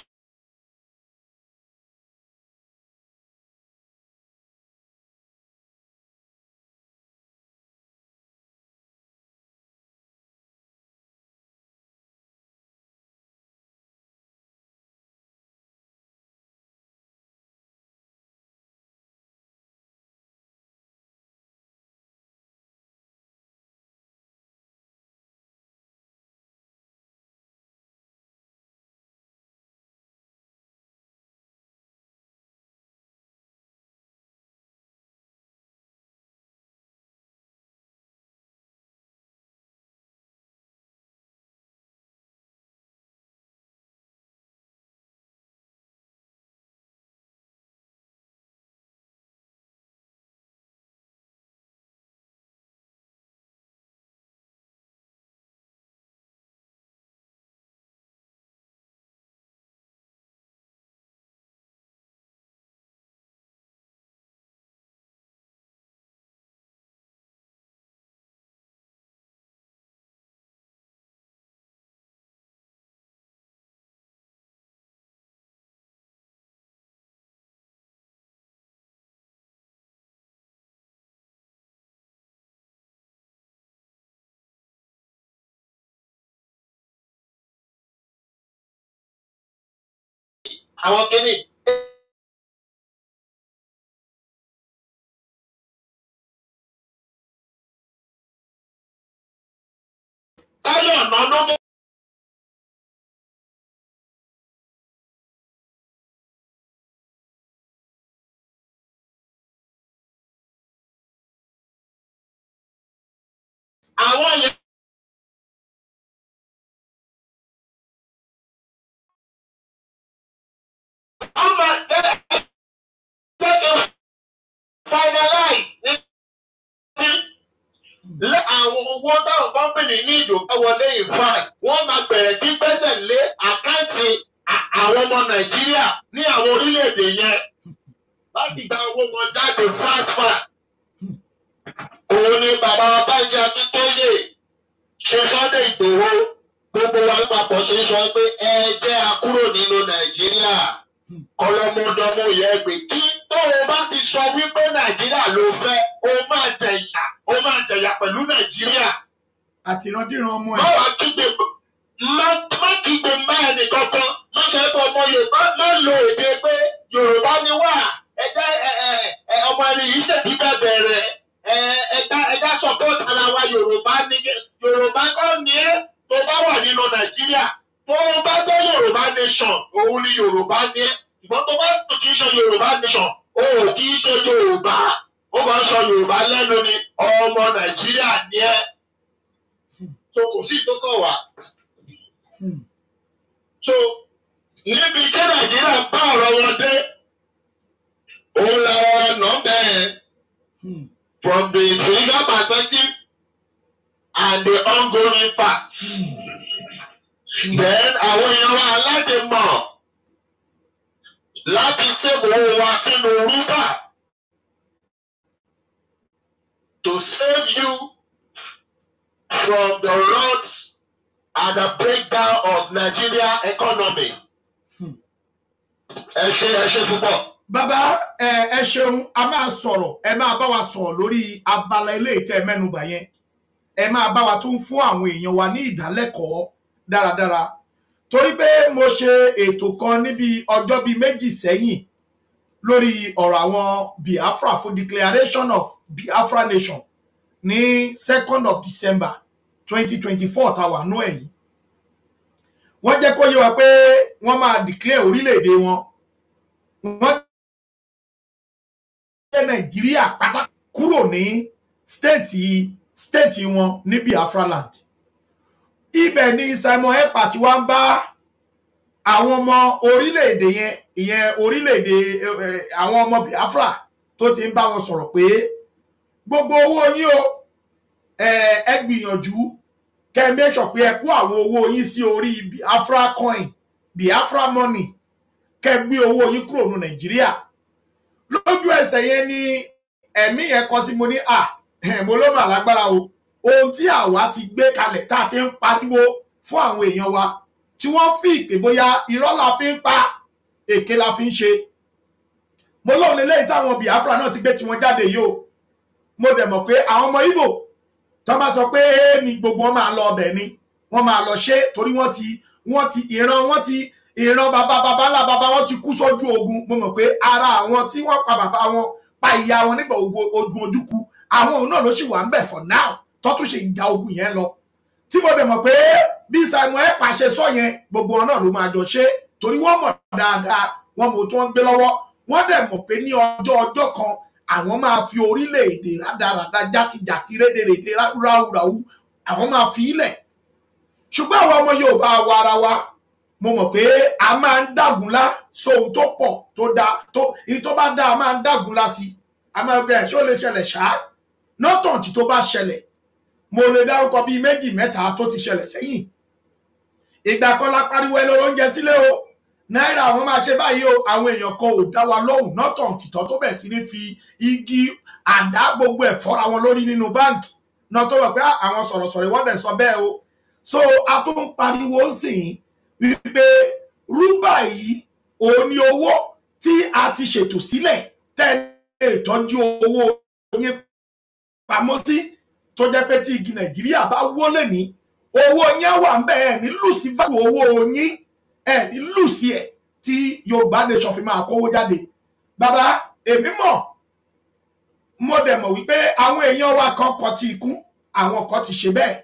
àwọn kìíní. Táyọ̀ ọ̀nà ló mú. Àwọn yẹn. Wọ́n máa ẹ finalize ní lé àwọn owó táwọn kọ́mpìnì ní ìjọba wọlé in fact wọ́n máa bẹ̀rẹ̀ sí gbẹ́sẹ̀ lé àkáǹtì àwọn ọmọ Nàìjíríà ní àwọn orílẹ̀-èdè yẹn láti gba owó wọn jáde fast fast. Òun ni bàbá Bánjí Akíntóyè ṣe Sunday Ìgbòho gbogbo wa lápapọ̀ ṣe ń sọ pé ẹ jẹ́ a kúrò nínú Nàìjíríà kọlọmọdọmọ yẹ pé kí tó o bá ti sọ wípé Nàìjíríà ló fẹ́ o máa jẹ̀yà o máa jẹ̀yà pẹ̀lú Nàìjíríà. Àtìrandíran ọmọ ẹ̀. Má wàá kígbe má kígbe má ẹnì kankan má sọ pé ọmọ Yorùbá má lo èdè pé Yorùbá ni wà ẹ̀dá ọmọ ẹni yìí ṣètì bẹ́ẹ̀ bẹ̀rẹ̀ ẹ̀dá support ara wa Yorùbá ni Yorùbá kọ́ ni ẹ́ tó bá wà nínú Nàìjíríà tó o bá gbọ́ Yorùbá nation òun ni Yorùbá ni ẹ́ ṣùgbọ́n tó bá tó kì í ṣe Yorùbá nation o ò kì í ṣe Yorùbá ó máa ń sọ Yorùbá lẹ́nu ni ọmọ Nàìjíríà ni ẹ́ so kò sí ìtókọ̀ wá. So níbi tí Nàìjíríà bá ọ̀rọ̀ wọn dé òun làwọn ọ̀nà bẹ́ẹ̀ from the spiritual perspective and the ongoing fact. Then àwọn èèyàn wa láti mọ̀ láti save owó wa sínú rúbà to save you from the rot and the breakdown of Nigeria economy. Ẹ ṣé ẹ ṣé púpọ̀. Bàbá ẹ ṣeun, a máa sọ̀rọ̀, ẹ máa bá wa sọ̀rọ̀ lórí abala ilé ìtẹ́ mẹ́nubà yẹn. Ẹ máa bá wa tún fún àwọn èèyàn wa ní ìdálẹ́kọ̀ọ́ dáradára torí pé mo ṣe ètò kan níbi ọjọ́ bíi méjì sẹ́yìn lórí ọ̀rọ̀ àwọn Biafra fún declaration of Biafra nation ní 2nd of December 2024 tá wà nú ẹ̀yìn. Wọ́n jẹ́ kó yé wa pé wọ́n máa declare orílẹ̀-èdè wọn, wọ́n jẹ́ Nàìjíríà pátá kúrò ní stéètì wọn ní Biafra land. Ibẹ̀ ni Simon Ekpa tí wọ́n ń bá àwọn ọmọ orílẹ̀-èdè yẹn, ìyẹn orílẹ̀-èdè àwọn ọmọ Biafra tó ti ń bá wọn sọ̀rọ̀ pé gbogbo owó yín o, ẹ gbìyànjú kẹ́ ẹ make sure pé ẹ kó àwọn owó yín sí orí Biafra coin, Biafra money, kẹ́ ẹ gbé owó yín kúrò ní Nàìjíríà. Lójú ẹsẹ̀ yẹn ni ẹ̀mí yẹn kọ sí mo ní à Mo ló mà lágbára o. Ohun tí àwa ti gbé kalẹ̀ tá a ti ń pariwo fún àwọn èèyàn wa tí wọ́n fi ìpè bóyá irọ́ la fi ń pa, èké la fi ń ṣe. Mo lóun lélẹ́yìí táwọn Biafra náà ti gbé tiwọn jáde yìí o. Mo dẹ̀ mọ̀ pé àwọn ọmọ Ìgbò tó bá sọ pé ní gbogbo wọn máa lọ ọbẹ̀ ni wọ́n máa lọ ṣe, torí wọ́n ti ìran wọ́n ti ìran bàbá bàbá ńlá bàbá wọn ti kú sójú ogun. Mo mọ̀ pé ara àwọn tí wọ́n pa bàbá wọn pa ìyá wọn nígbà ogun Ojukwu, àwọn òun náà ló sì wà ń bẹ̀ for now tó tún ṣe ìjà ogun yẹn lọ. Tí mo dẹ̀ mọ̀ pé bí Simon Ekpa ṣe sọ yẹn, gbogbo wọn náà ló máa jọ ṣe, torí wọ́n mọ̀ dáadáa, wọ́n mọ̀ tí wọ́n gbé lọ́wọ́, wọ́n dẹ̀ mọ̀ pé ní ọjọ́ ọjọ́ kan àwọn máa fi orílẹ̀-èdè rádaràda játijàti rédèrèdè ráúráú àwọn máa fi ilẹ̀. Ṣùgbọ́n àwọn ọmọ Yorùbá wa ara wa, mo mọ̀ pé a máa ń dàgúnlá sóhun tó pọ̀ tó dáa, tó èyí tó bá dáa a máa ń dàgúnlá sí i. A máa bẹ̀ ṣó lè ṣẹlẹ̀ ṣá, nọ́tàn tí tó bá ṣẹlẹ̀. Mo lè dárúkọ bíi méjì mẹ́ta tó ti ṣẹlẹ̀ sẹ́yìn. Ìgbà kan la pariwo ẹ lọ́rọ̀ oúnjẹ sílé o, náírà àwọn máa ṣe báyìí o, àwọn èèyàn kan ò dá wa lóhùn. Nọ́tàn tìtọ́ tó bẹ̀rẹ̀ sí ní fi igi àdá gbogbo ẹ̀ fọ́ra wọn lórí nínú báǹkì náà tó wọ̀ pé àwọn sọ̀rọ̀sọ̀rọ̀ wọ́n dẹ̀ sọ bẹ́ẹ̀ o. So a tún ń pariwo ń sìn wípé rúbà yìí òun ni owó tí a ti ṣètò sílẹ̀ tẹ́lẹ̀ ìtọ́jú owó yín pamọ́ sí, tó jẹ́ pé tí igi Nàìjíríà bá wó lẹ́ni, owó yín wà ń bẹ̀, ẹ̀ ní lùsí value owó yín, ẹ̀ ní lùsí ẹ̀ tí Yorùbá Nation fi máa kówó jáde. Bàbá, èmi mọ̀, mo dẹ̀ mọ̀ wípé àwọn èèyàn wa kan kọ ti ikú, àwọn kan ti ṣe bẹ́ẹ̀.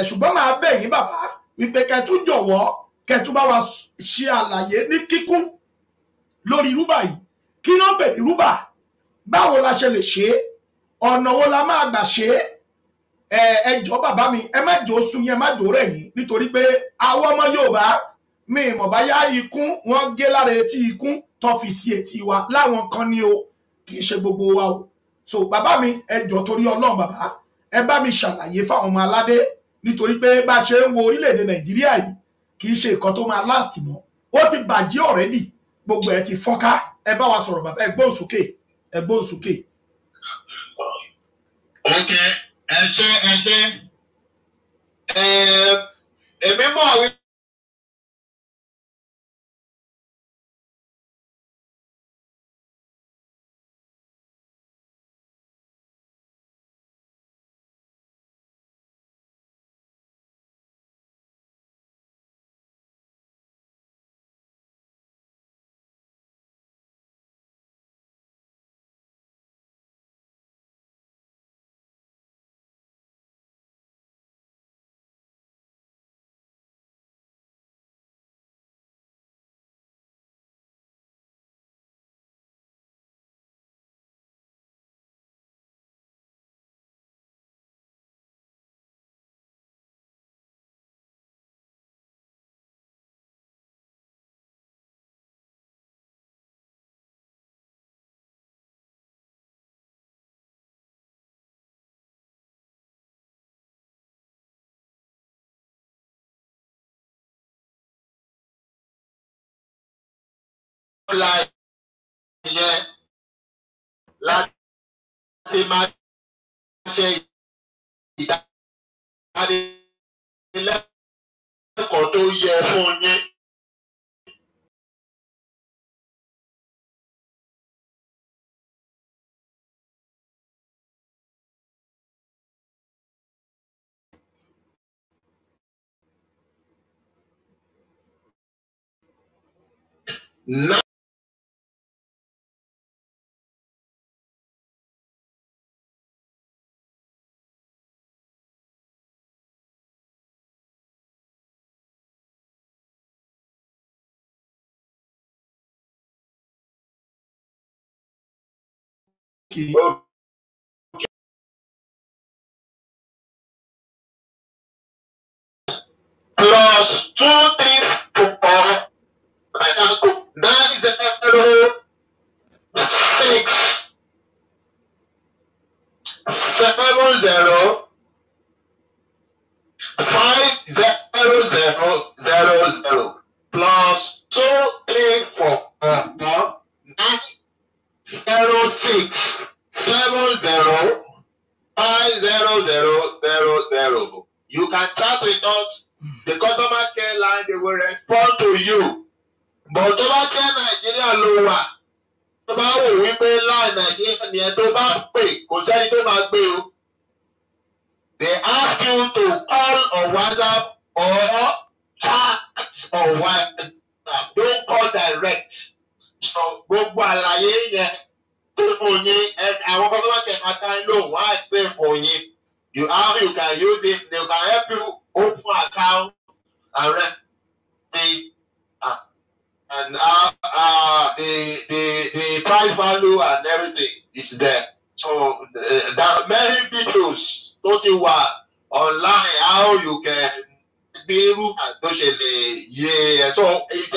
Ṣùgbọ́n máa bẹ̀ yín bàbá wípé kẹtù jọ̀wọ́ kẹtù bá wa ṣe àlàyé ní kíkún lórí rúbà yìí. Kí ló ń pè ní rúbà? Báwo la ṣe lè ṣe é? Ọ̀nà wo la máa gbà ṣe é? Ẹ jọ̀ọ́ bàbá mi, ẹ má jò sun yẹn, má jò rẹ̀ yín, nítorí pé àwọn ọmọ Yorùbá mi mọ̀ báyá ikún wọ́n gé lára etí ikún tó fi sí etí wa láwọn kan ní o, kì í ṣe gbogbo wa o. So bàbá mi, ẹ jọ̀ọ́ torí Ọlọ́run bàbá, ẹ bá mi ṣàlàyé fáwọn ọmọ aládé, nítorí pé bá ṣe ń wo orílẹ̀-èdè Nàìjíríà yìí kì í ṣe nǹkan tó máa last mọ́. Ó ti bàjẹ́ already, gbogbo ẹ ti fọ́nká. Ẹ bá wa sọ̀rọ̀ bàbá, ẹ gbóhùn sókè, ẹ gbóhùn sókè. Ok, ẹ ṣé ẹ ṣé. Èmi mọ̀ wí. Yẹn láti máa ṣe ìdánilẹ́kọ̀ọ́ tó yẹ fún yín. Now, Okay. Plus 2 3 4 9 0 6 7 0 5 0 0 0 0 plus 2 3 4 9 0 6 7 0 5 You can chat with us. The customer care line, they will respond to you. But tó bá jẹ́ Nàìjíríà ló wà, tó bá wò wípé line Nàìjíríà ni ẹ tó bá pè, kò sẹ́ni tó máa gbé o. They ask you to call on WhatsApp or chat on WhatsApp. Don't call direct. So gbogbo àlàyé yẹn tó fún yín, àwọn customer care máa dá yín lóhùn, wọ́n á explain fún yín. How you can use it, they can help you open account and rent the and the price value and everything is there. So there are many videos tó ti wà online how you can gbé irú tó ṣe lè yé ẹ. So it's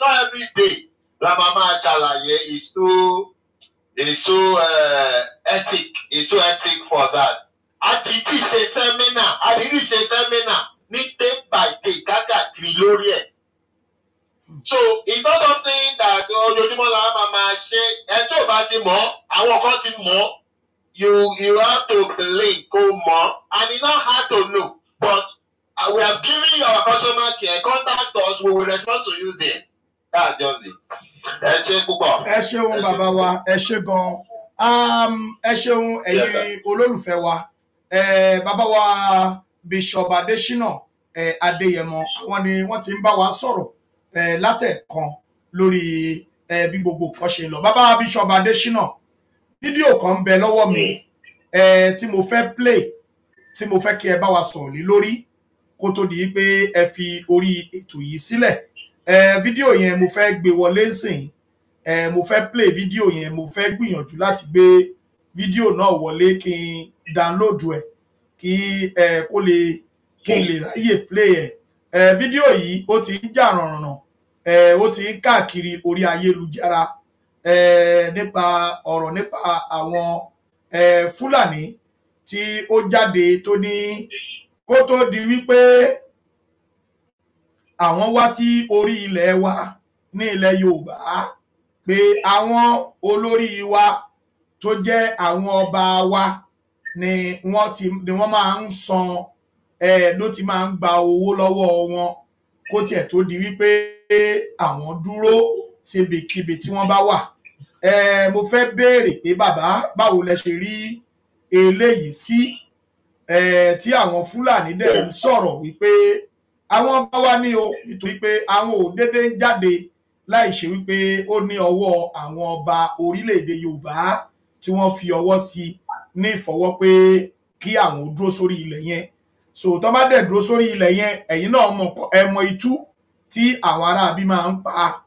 not every day la máa máa ṣàlàyé. It's too ethic. It's too ethic for that. A ti ti ṣe seminar, a ti ti ṣe seminar ní state by state káàkiri lórí ẹ̀. So it's not something that ojoojúmọ́ la máa máa ṣe. Ẹ tó bá ti mọ̀, àwọn kan ti mọ̀. You have to believe kó mọ̀, and it's not hard to know, but we are giving you our customer care. Contact us, we will respond to you there. That's just it. Ẹ ṣe púpọ̀. Ẹ ṣeun, bàbá wa, ẹ ṣe gan. Ẹ ṣeun, ẹ̀yin olólùfẹ́ wa. Bàbá wa Bishop Adésínà Adéyẹmọ, àwọn ni wọ́n ti ń bá wa sọ̀rọ̀ látẹ̀kan lórí bí gbogbo nǹkan ṣe ń lọ. Bàbá Bishop Adésínà, fídíò kan ń bẹ lọ́wọ́ mi tí mo fẹ́ play, tí mo fẹ́ kí ẹ bá wa sọ̀rọ̀ lé lórí kó tó di pé ẹ fi orí ètò yìí sílẹ̀. Fídíò yẹn mo fẹ́ gbé wọlé sìn. Mo fẹ́ play fídíò yẹn, mo fẹ́ gbìyànjú láti gbé fídíò náà wọlé, kí n download ẹ̀, kí ẹ kó lè kí n lè ráyè play ẹ̀. Fídíò yìí, ó ti ń jà rànrànràn, ó ti ń káàkiri orí ayélujára, nípa ọ̀rọ̀ nípa àwọn Fúlàní tí ó jáde tó ní kó tó di wípé àwọn wá sí orí ilẹ̀ wa ní ilẹ̀ Yorùbá, pé àwọn olórí wa tó jẹ́ àwọn ọba wa ni wọ́n ti ni wọ́n máa ń san ẹ ló ti máa ń gba owó lọ́wọ́ wọn kó tiẹ̀ tó di wípé àwọn dúró síbikíbi tí wọ́n bá wà. Mo fẹ́ béèrè pé, bàbá, báwo lẹ ṣe rí eléyìí sí, tí àwọn Fúlàní dẹ̀ ń sọ̀rọ̀ wípé àwọn bá wá ní o, nítorí pé àwọn ò déédéé ń jáde láì ṣe wípé ó ní ọwọ́ àwọn ọba orílẹ̀-èdè Yorùbá tí wọ́n fi ọwọ́ sí ní ìfọwọ́ pé kí àwọn ó dúró sórí ilẹ̀ yẹn? So tó bá dẹ̀ dúró sórí ilẹ̀ yẹn, ẹ̀yin náà mọ̀, ẹ mọ itú tí àwọn aráabí máa ń pa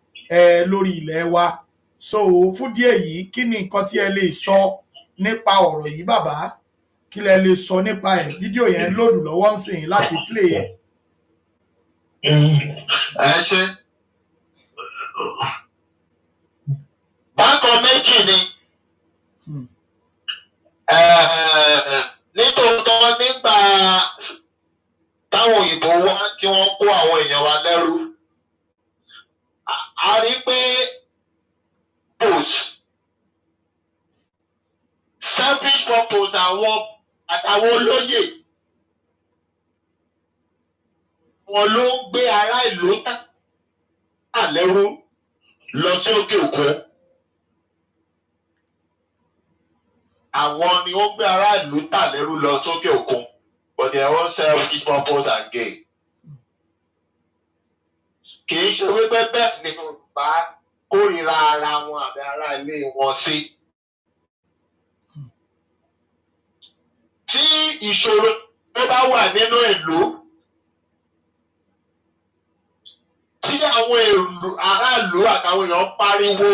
lórí ilẹ̀ wa. So fún díẹ̀ yìí, kí ni nǹkan tí ẹ lè sọ nípa ọ̀rọ̀ yìí, bàbá? Kí lẹ lè sọ nípa ẹ̀? Fídíò yẹn load lọ́wọ́ ń sìn láti play ẹ̀. Ẹ ṣe. Bákan méjì ni. Nítòótọ́, nígbà táwọn òyìnbó wá tí wọ́n kó àwọn èèyàn wa lẹ́rú, a rí pé purpose, selfish purpose, àwọn àtàwọn olóyè wọn ló ń gbé ará ìlú tà lẹ́rú lọ sí òkè òkun. Àwọn ni ó gbé ará ìlú tà lẹ́rú lọ sókè òkun for their own selfish purpose and gain. Kì í ṣe wípé bẹ́ẹ̀ ni Yorùbá kórìíra ara wọn àbí ará ilé wọn sí. Tí ìṣòro tó bá wà nínú ìlú, tí àwọn èrò aráàlú àtàwọn èèyàn pariwo,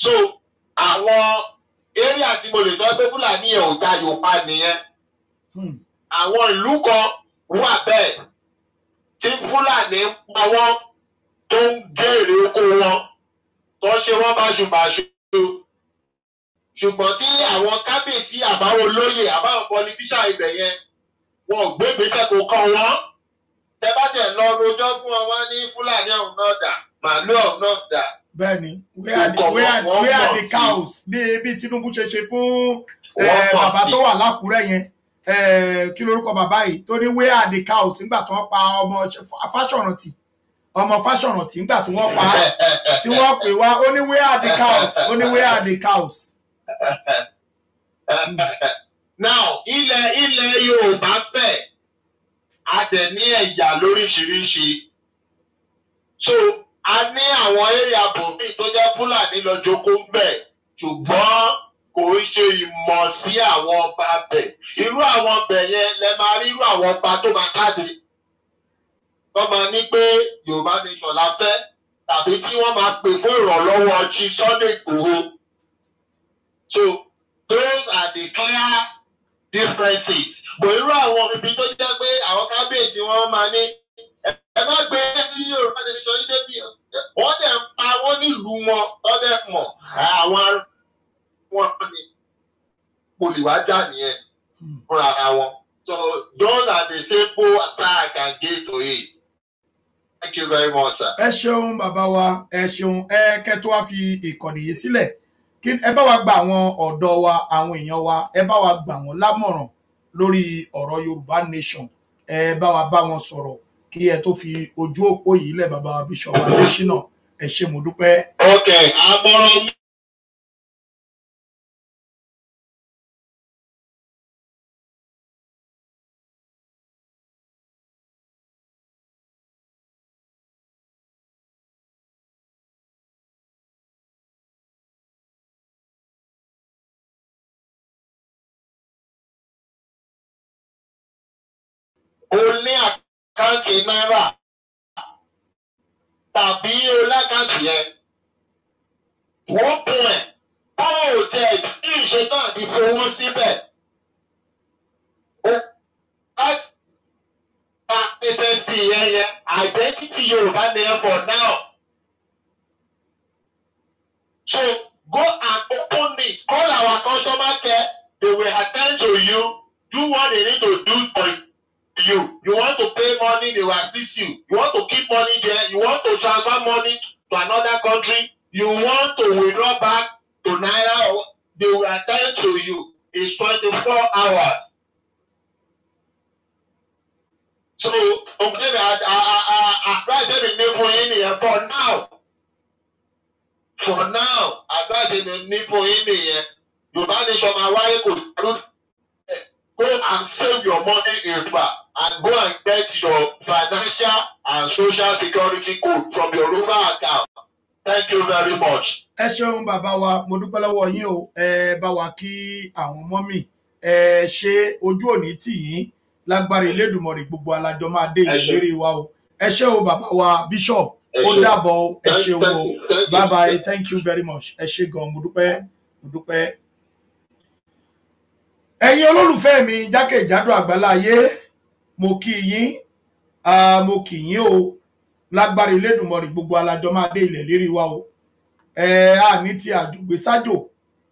so àwọn area tí mo lè sọ pé Fúlàní yẹn ò da Yorùbá nìyẹn. Àwọn ìlú kan wà bẹ́ẹ̀. Tí Fúlàní ń pa wọ́n, tó ń gé èrè oko wọn, tó ń ṣe wọ́n báṣubàṣu. Ṣùgbọ́n tí àwọn kábíyèsí àbáwọn olóyè àbáwọn politician ibẹ̀ yẹn, wọn ò gbé ìgbésẹ̀ kó kàn wọ́n. Tẹ bá tẹ̀ lọ rojọ́ fún wọn, wọ́n ní Fúlàní ọ̀hún náà dà, màálù ọ̀hún náà dà. Bẹ́ẹ̀ni, where are the cows? Bí Tinubu ṣe ṣe fún bàbá tó wà lákùrẹ́ yẹn, kí lorúkọ bàbá yìí tó ní "Where are the cows?" nígbà tí wọ́n pa ọmọ Fáṣọ̀rántì, ọmọ Fáṣọ̀rántì, nígbà tí wọ́n pa á, tí wọ́n pè wá, ó ní "Where are the cows?" Ó ní "Where are the cows?" Now, ilẹ̀ Yorùbá fẹ̀, a dẹ̀ ní ẹ̀yà lóríṣiríṣi. So a ní àwọn area bòmíì tó jẹ́ Fúlàní lọ jókòó ń bẹ̀, ṣùgbọ́n kò ń ṣe ìmọ̀ sí àwọn ọba bẹ̀. Irú àwọn ọbẹ̀ yẹn lẹ máa rí irú àwọn ọba tó máa káde. Tó máa ní pé Yorùbá nation la fẹ́, tàbí tí wọ́n máa pè fún ìrànlọ́wọ́ Chief Sunday Igboho. So those are the clear differences. Bò irú àwọn ibi tó jẹ́ pé àwọn kábíyèsí wọn máa ní ẹ má gbé ní Yorùbá nation yìí débi, wọ́n dẹ̀ ń pa wọ́n nílùú wọn, wọ́n dẹ̀ mọ̀ àwọn wọn ni olùwájà nìyẹn fúnra ara wọn. So those are the simple answer I can give to it. Thank you very much, sir. Ẹ ṣeun, bàbá wa, ẹ ṣeun. Ẹ kẹtọ wá fi ìkànnì yìí sílẹ̀, kí ẹ bá wa gba àwọn ọ̀dọ́ wa, àwọn èèyàn wa, ẹ bá wa gbà wọ́n lámọ̀ràn lórí ọ̀rọ̀ Yorùbá nation. Ẹ bá wa bá wọn sọ̀rọ̀ kí ẹ tó fi ojú òpó yìí lẹ̀, bàbá wa Bishop Adésínà. Ẹ ṣé, mo dúpẹ́. Ok, àmọ̀ràn mi. O ní account náírà tàbí o l'account yẹn, wọ́n pọ̀ ẹ̀ báwo ò tẹ̀ tí ìṣetán àti fowó síbẹ̀. O láti gba SSC yẹn identity Yorùbá ni ẹ for now. So go and open it. Call our customer care. They will attend to you. Do what they need to do for you. You want to pay money, they will assist you. You want to keep money there. You want to transfer money to another country. You want to withdraw back to Naira, they will attend to you. It's 24 hours. So, okay, advice mi ní fún yín nìyẹn for now. For now, advice mi ní fún yín nìyẹn. Yorùbá nation máa wáyé, kò dúró. Go and save your money in Yoruba and go and get your financial and social security code from your Yoruba account. Thank you very much. Ẹ ṣeun, bàbá wa, mo dúpẹ́ lọ́wọ́ yín o. Ẹ bá wa kí àwọn mummy. Ẹ ṣe, ojú òní tì yín lágbára Elédùmarè. Gbogbo alájọ máa dé ìlérí wa o. Ẹ ṣé o, bàbá wa Bishop, ó dàbọ̀ o. Ẹ ṣeun o, bye bye. Thank you very much. Ẹ ṣé gan, mo dúpẹ́, mo dúpẹ́. Ẹ̀yin olólùfẹ́ mi jákèjádò àgbáláyé, mo kí yín, mo kí yín o. Lágbára Elédùmarè, gbogbo alájọ máa dé ilẹ̀ lérí wa o. Ẹ á ní ti àjògbé sájò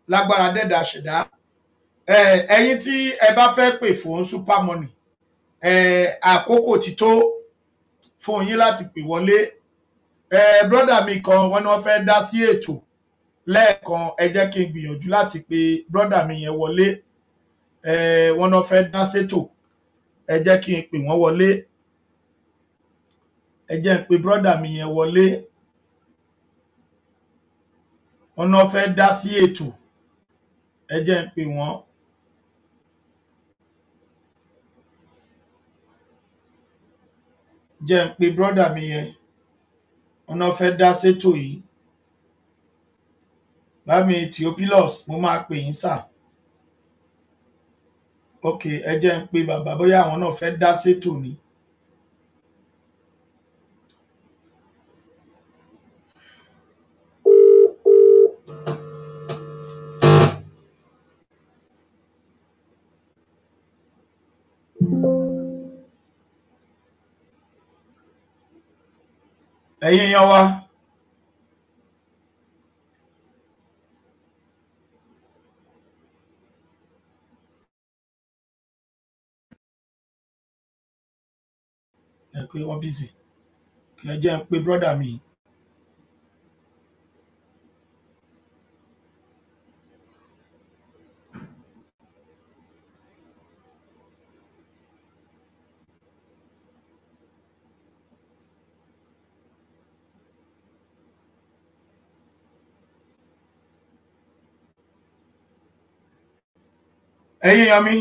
lágbára dẹ́dà ṣẹ̀dá. Ẹ̀yin tí ẹ bá fẹ́ pè fún super money, àkókò ti tó fún yín láti pè wọlé. Brother mi kan, wọ́n ní wọ́n fẹ́ dá sí ètò lẹ́ẹ̀kan. Ẹ jẹ́ kí n gbìyànjú láti pe brother mi yẹn wọlé. Wọ́n náà fẹ́ dá sétò, ẹ jẹ́ kí n pè wọ́n wọlé. Ẹ jẹ́ n pe brother mi yẹn wọlé. Wọ́n náà fẹ́ dá sí ètò, ẹ jẹ́ n pè wọ́n. Jẹ́ n pe brother mi yẹn, wọ́n náà fẹ́ dá sétò yìí. Bámi Theophilus, mo máa pè yín sà. Ok, ẹ jẹ́ n pe bàbá, bóyá àwọn náà fẹ́ dá sétò ni. Ẹ̀yin èèyàn wa, ẹ pé wọ́n bísí kí ẹ jẹ́ ń pe brọ́dà mi. Ẹ̀yin èèyàn mi,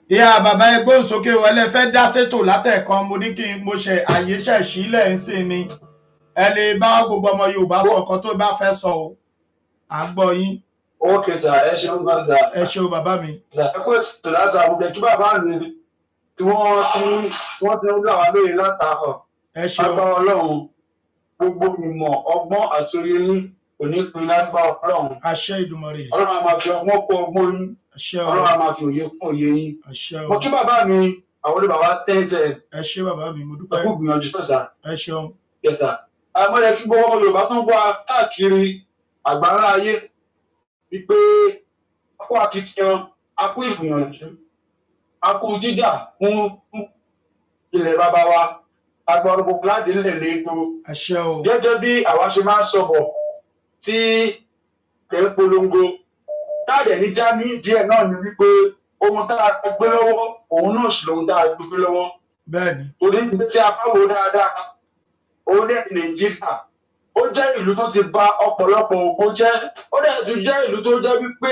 ìyá bàbá ẹgbóhùnsókè wọlé fẹ́ dá sétò látẹ̀kan, mo ní kí n mo ṣe àyè ṣẹ̀ sílẹ̀ ń sìn ni. Ẹ lè bá gbogbo ọmọ Yorùbá sọ ọ̀kan tó bá fẹ́ sọ o, à ń gbọ́ yín. Ok sir, ẹ ṣeun gan sir. Ẹ ṣeun bàbá mi. Sir, ẹ kó ètò láti àwùjọ kí bàbá mi tí wọ́n ti ń là wá lóye látàárọ̀. Ẹ ṣeun. Lágbára Ọlọ́run, gbogbo ìmọ̀, ọgbọ́n àti orí yín kò ní pin lágbára Ọlọ́run. Àṣẹ Ìdùmarè. Ọlọ́run á máa fi ọgbọ́n kún ọgbọ́n yín. Àṣẹ o. Ọlọ́run á máa fi òye kún òye yín. Àṣẹ o. Mo kí bàbá mi, àwọn olè bàbá tẹ́ntẹ́. Ẹ ṣé bàbá mi, mo dúpẹ́. Ẹ kú gbìyànjú sà. Ẹ ṣeun. Yes sir. Àmọ́ yẹ kí gbogbo ọmọ Yorùbá tó ń wá káàkiri àgbáńlá ayé wípé a kú akitiyan, a kú ìgbìyànjú, a kú jíjà fún ilẹ̀ bàbá wa, agbára gbogbo láti lè lédo. Àṣẹ o. Gẹ́gẹ́ bí àwa ṣe máa ń sọ̀bọ̀ tí ẹ̀ ń polongo táàdẹ̀ ní jámí díẹ̀ náà ni wípé ohun tá a gbé lọ́wọ́ òun náà sì lóhun tá a gbé lọ́wọ́. Bẹ́ẹ̀ni. Torí tí a bá wo dáadáa, orílẹ̀ Nàìjíríà ó jẹ́ ìlú tó ti bà ọ̀pọ̀lọpọ̀ ògo jẹ́, ó dẹ̀ tún jẹ́ ìlú tó jẹ́ wípé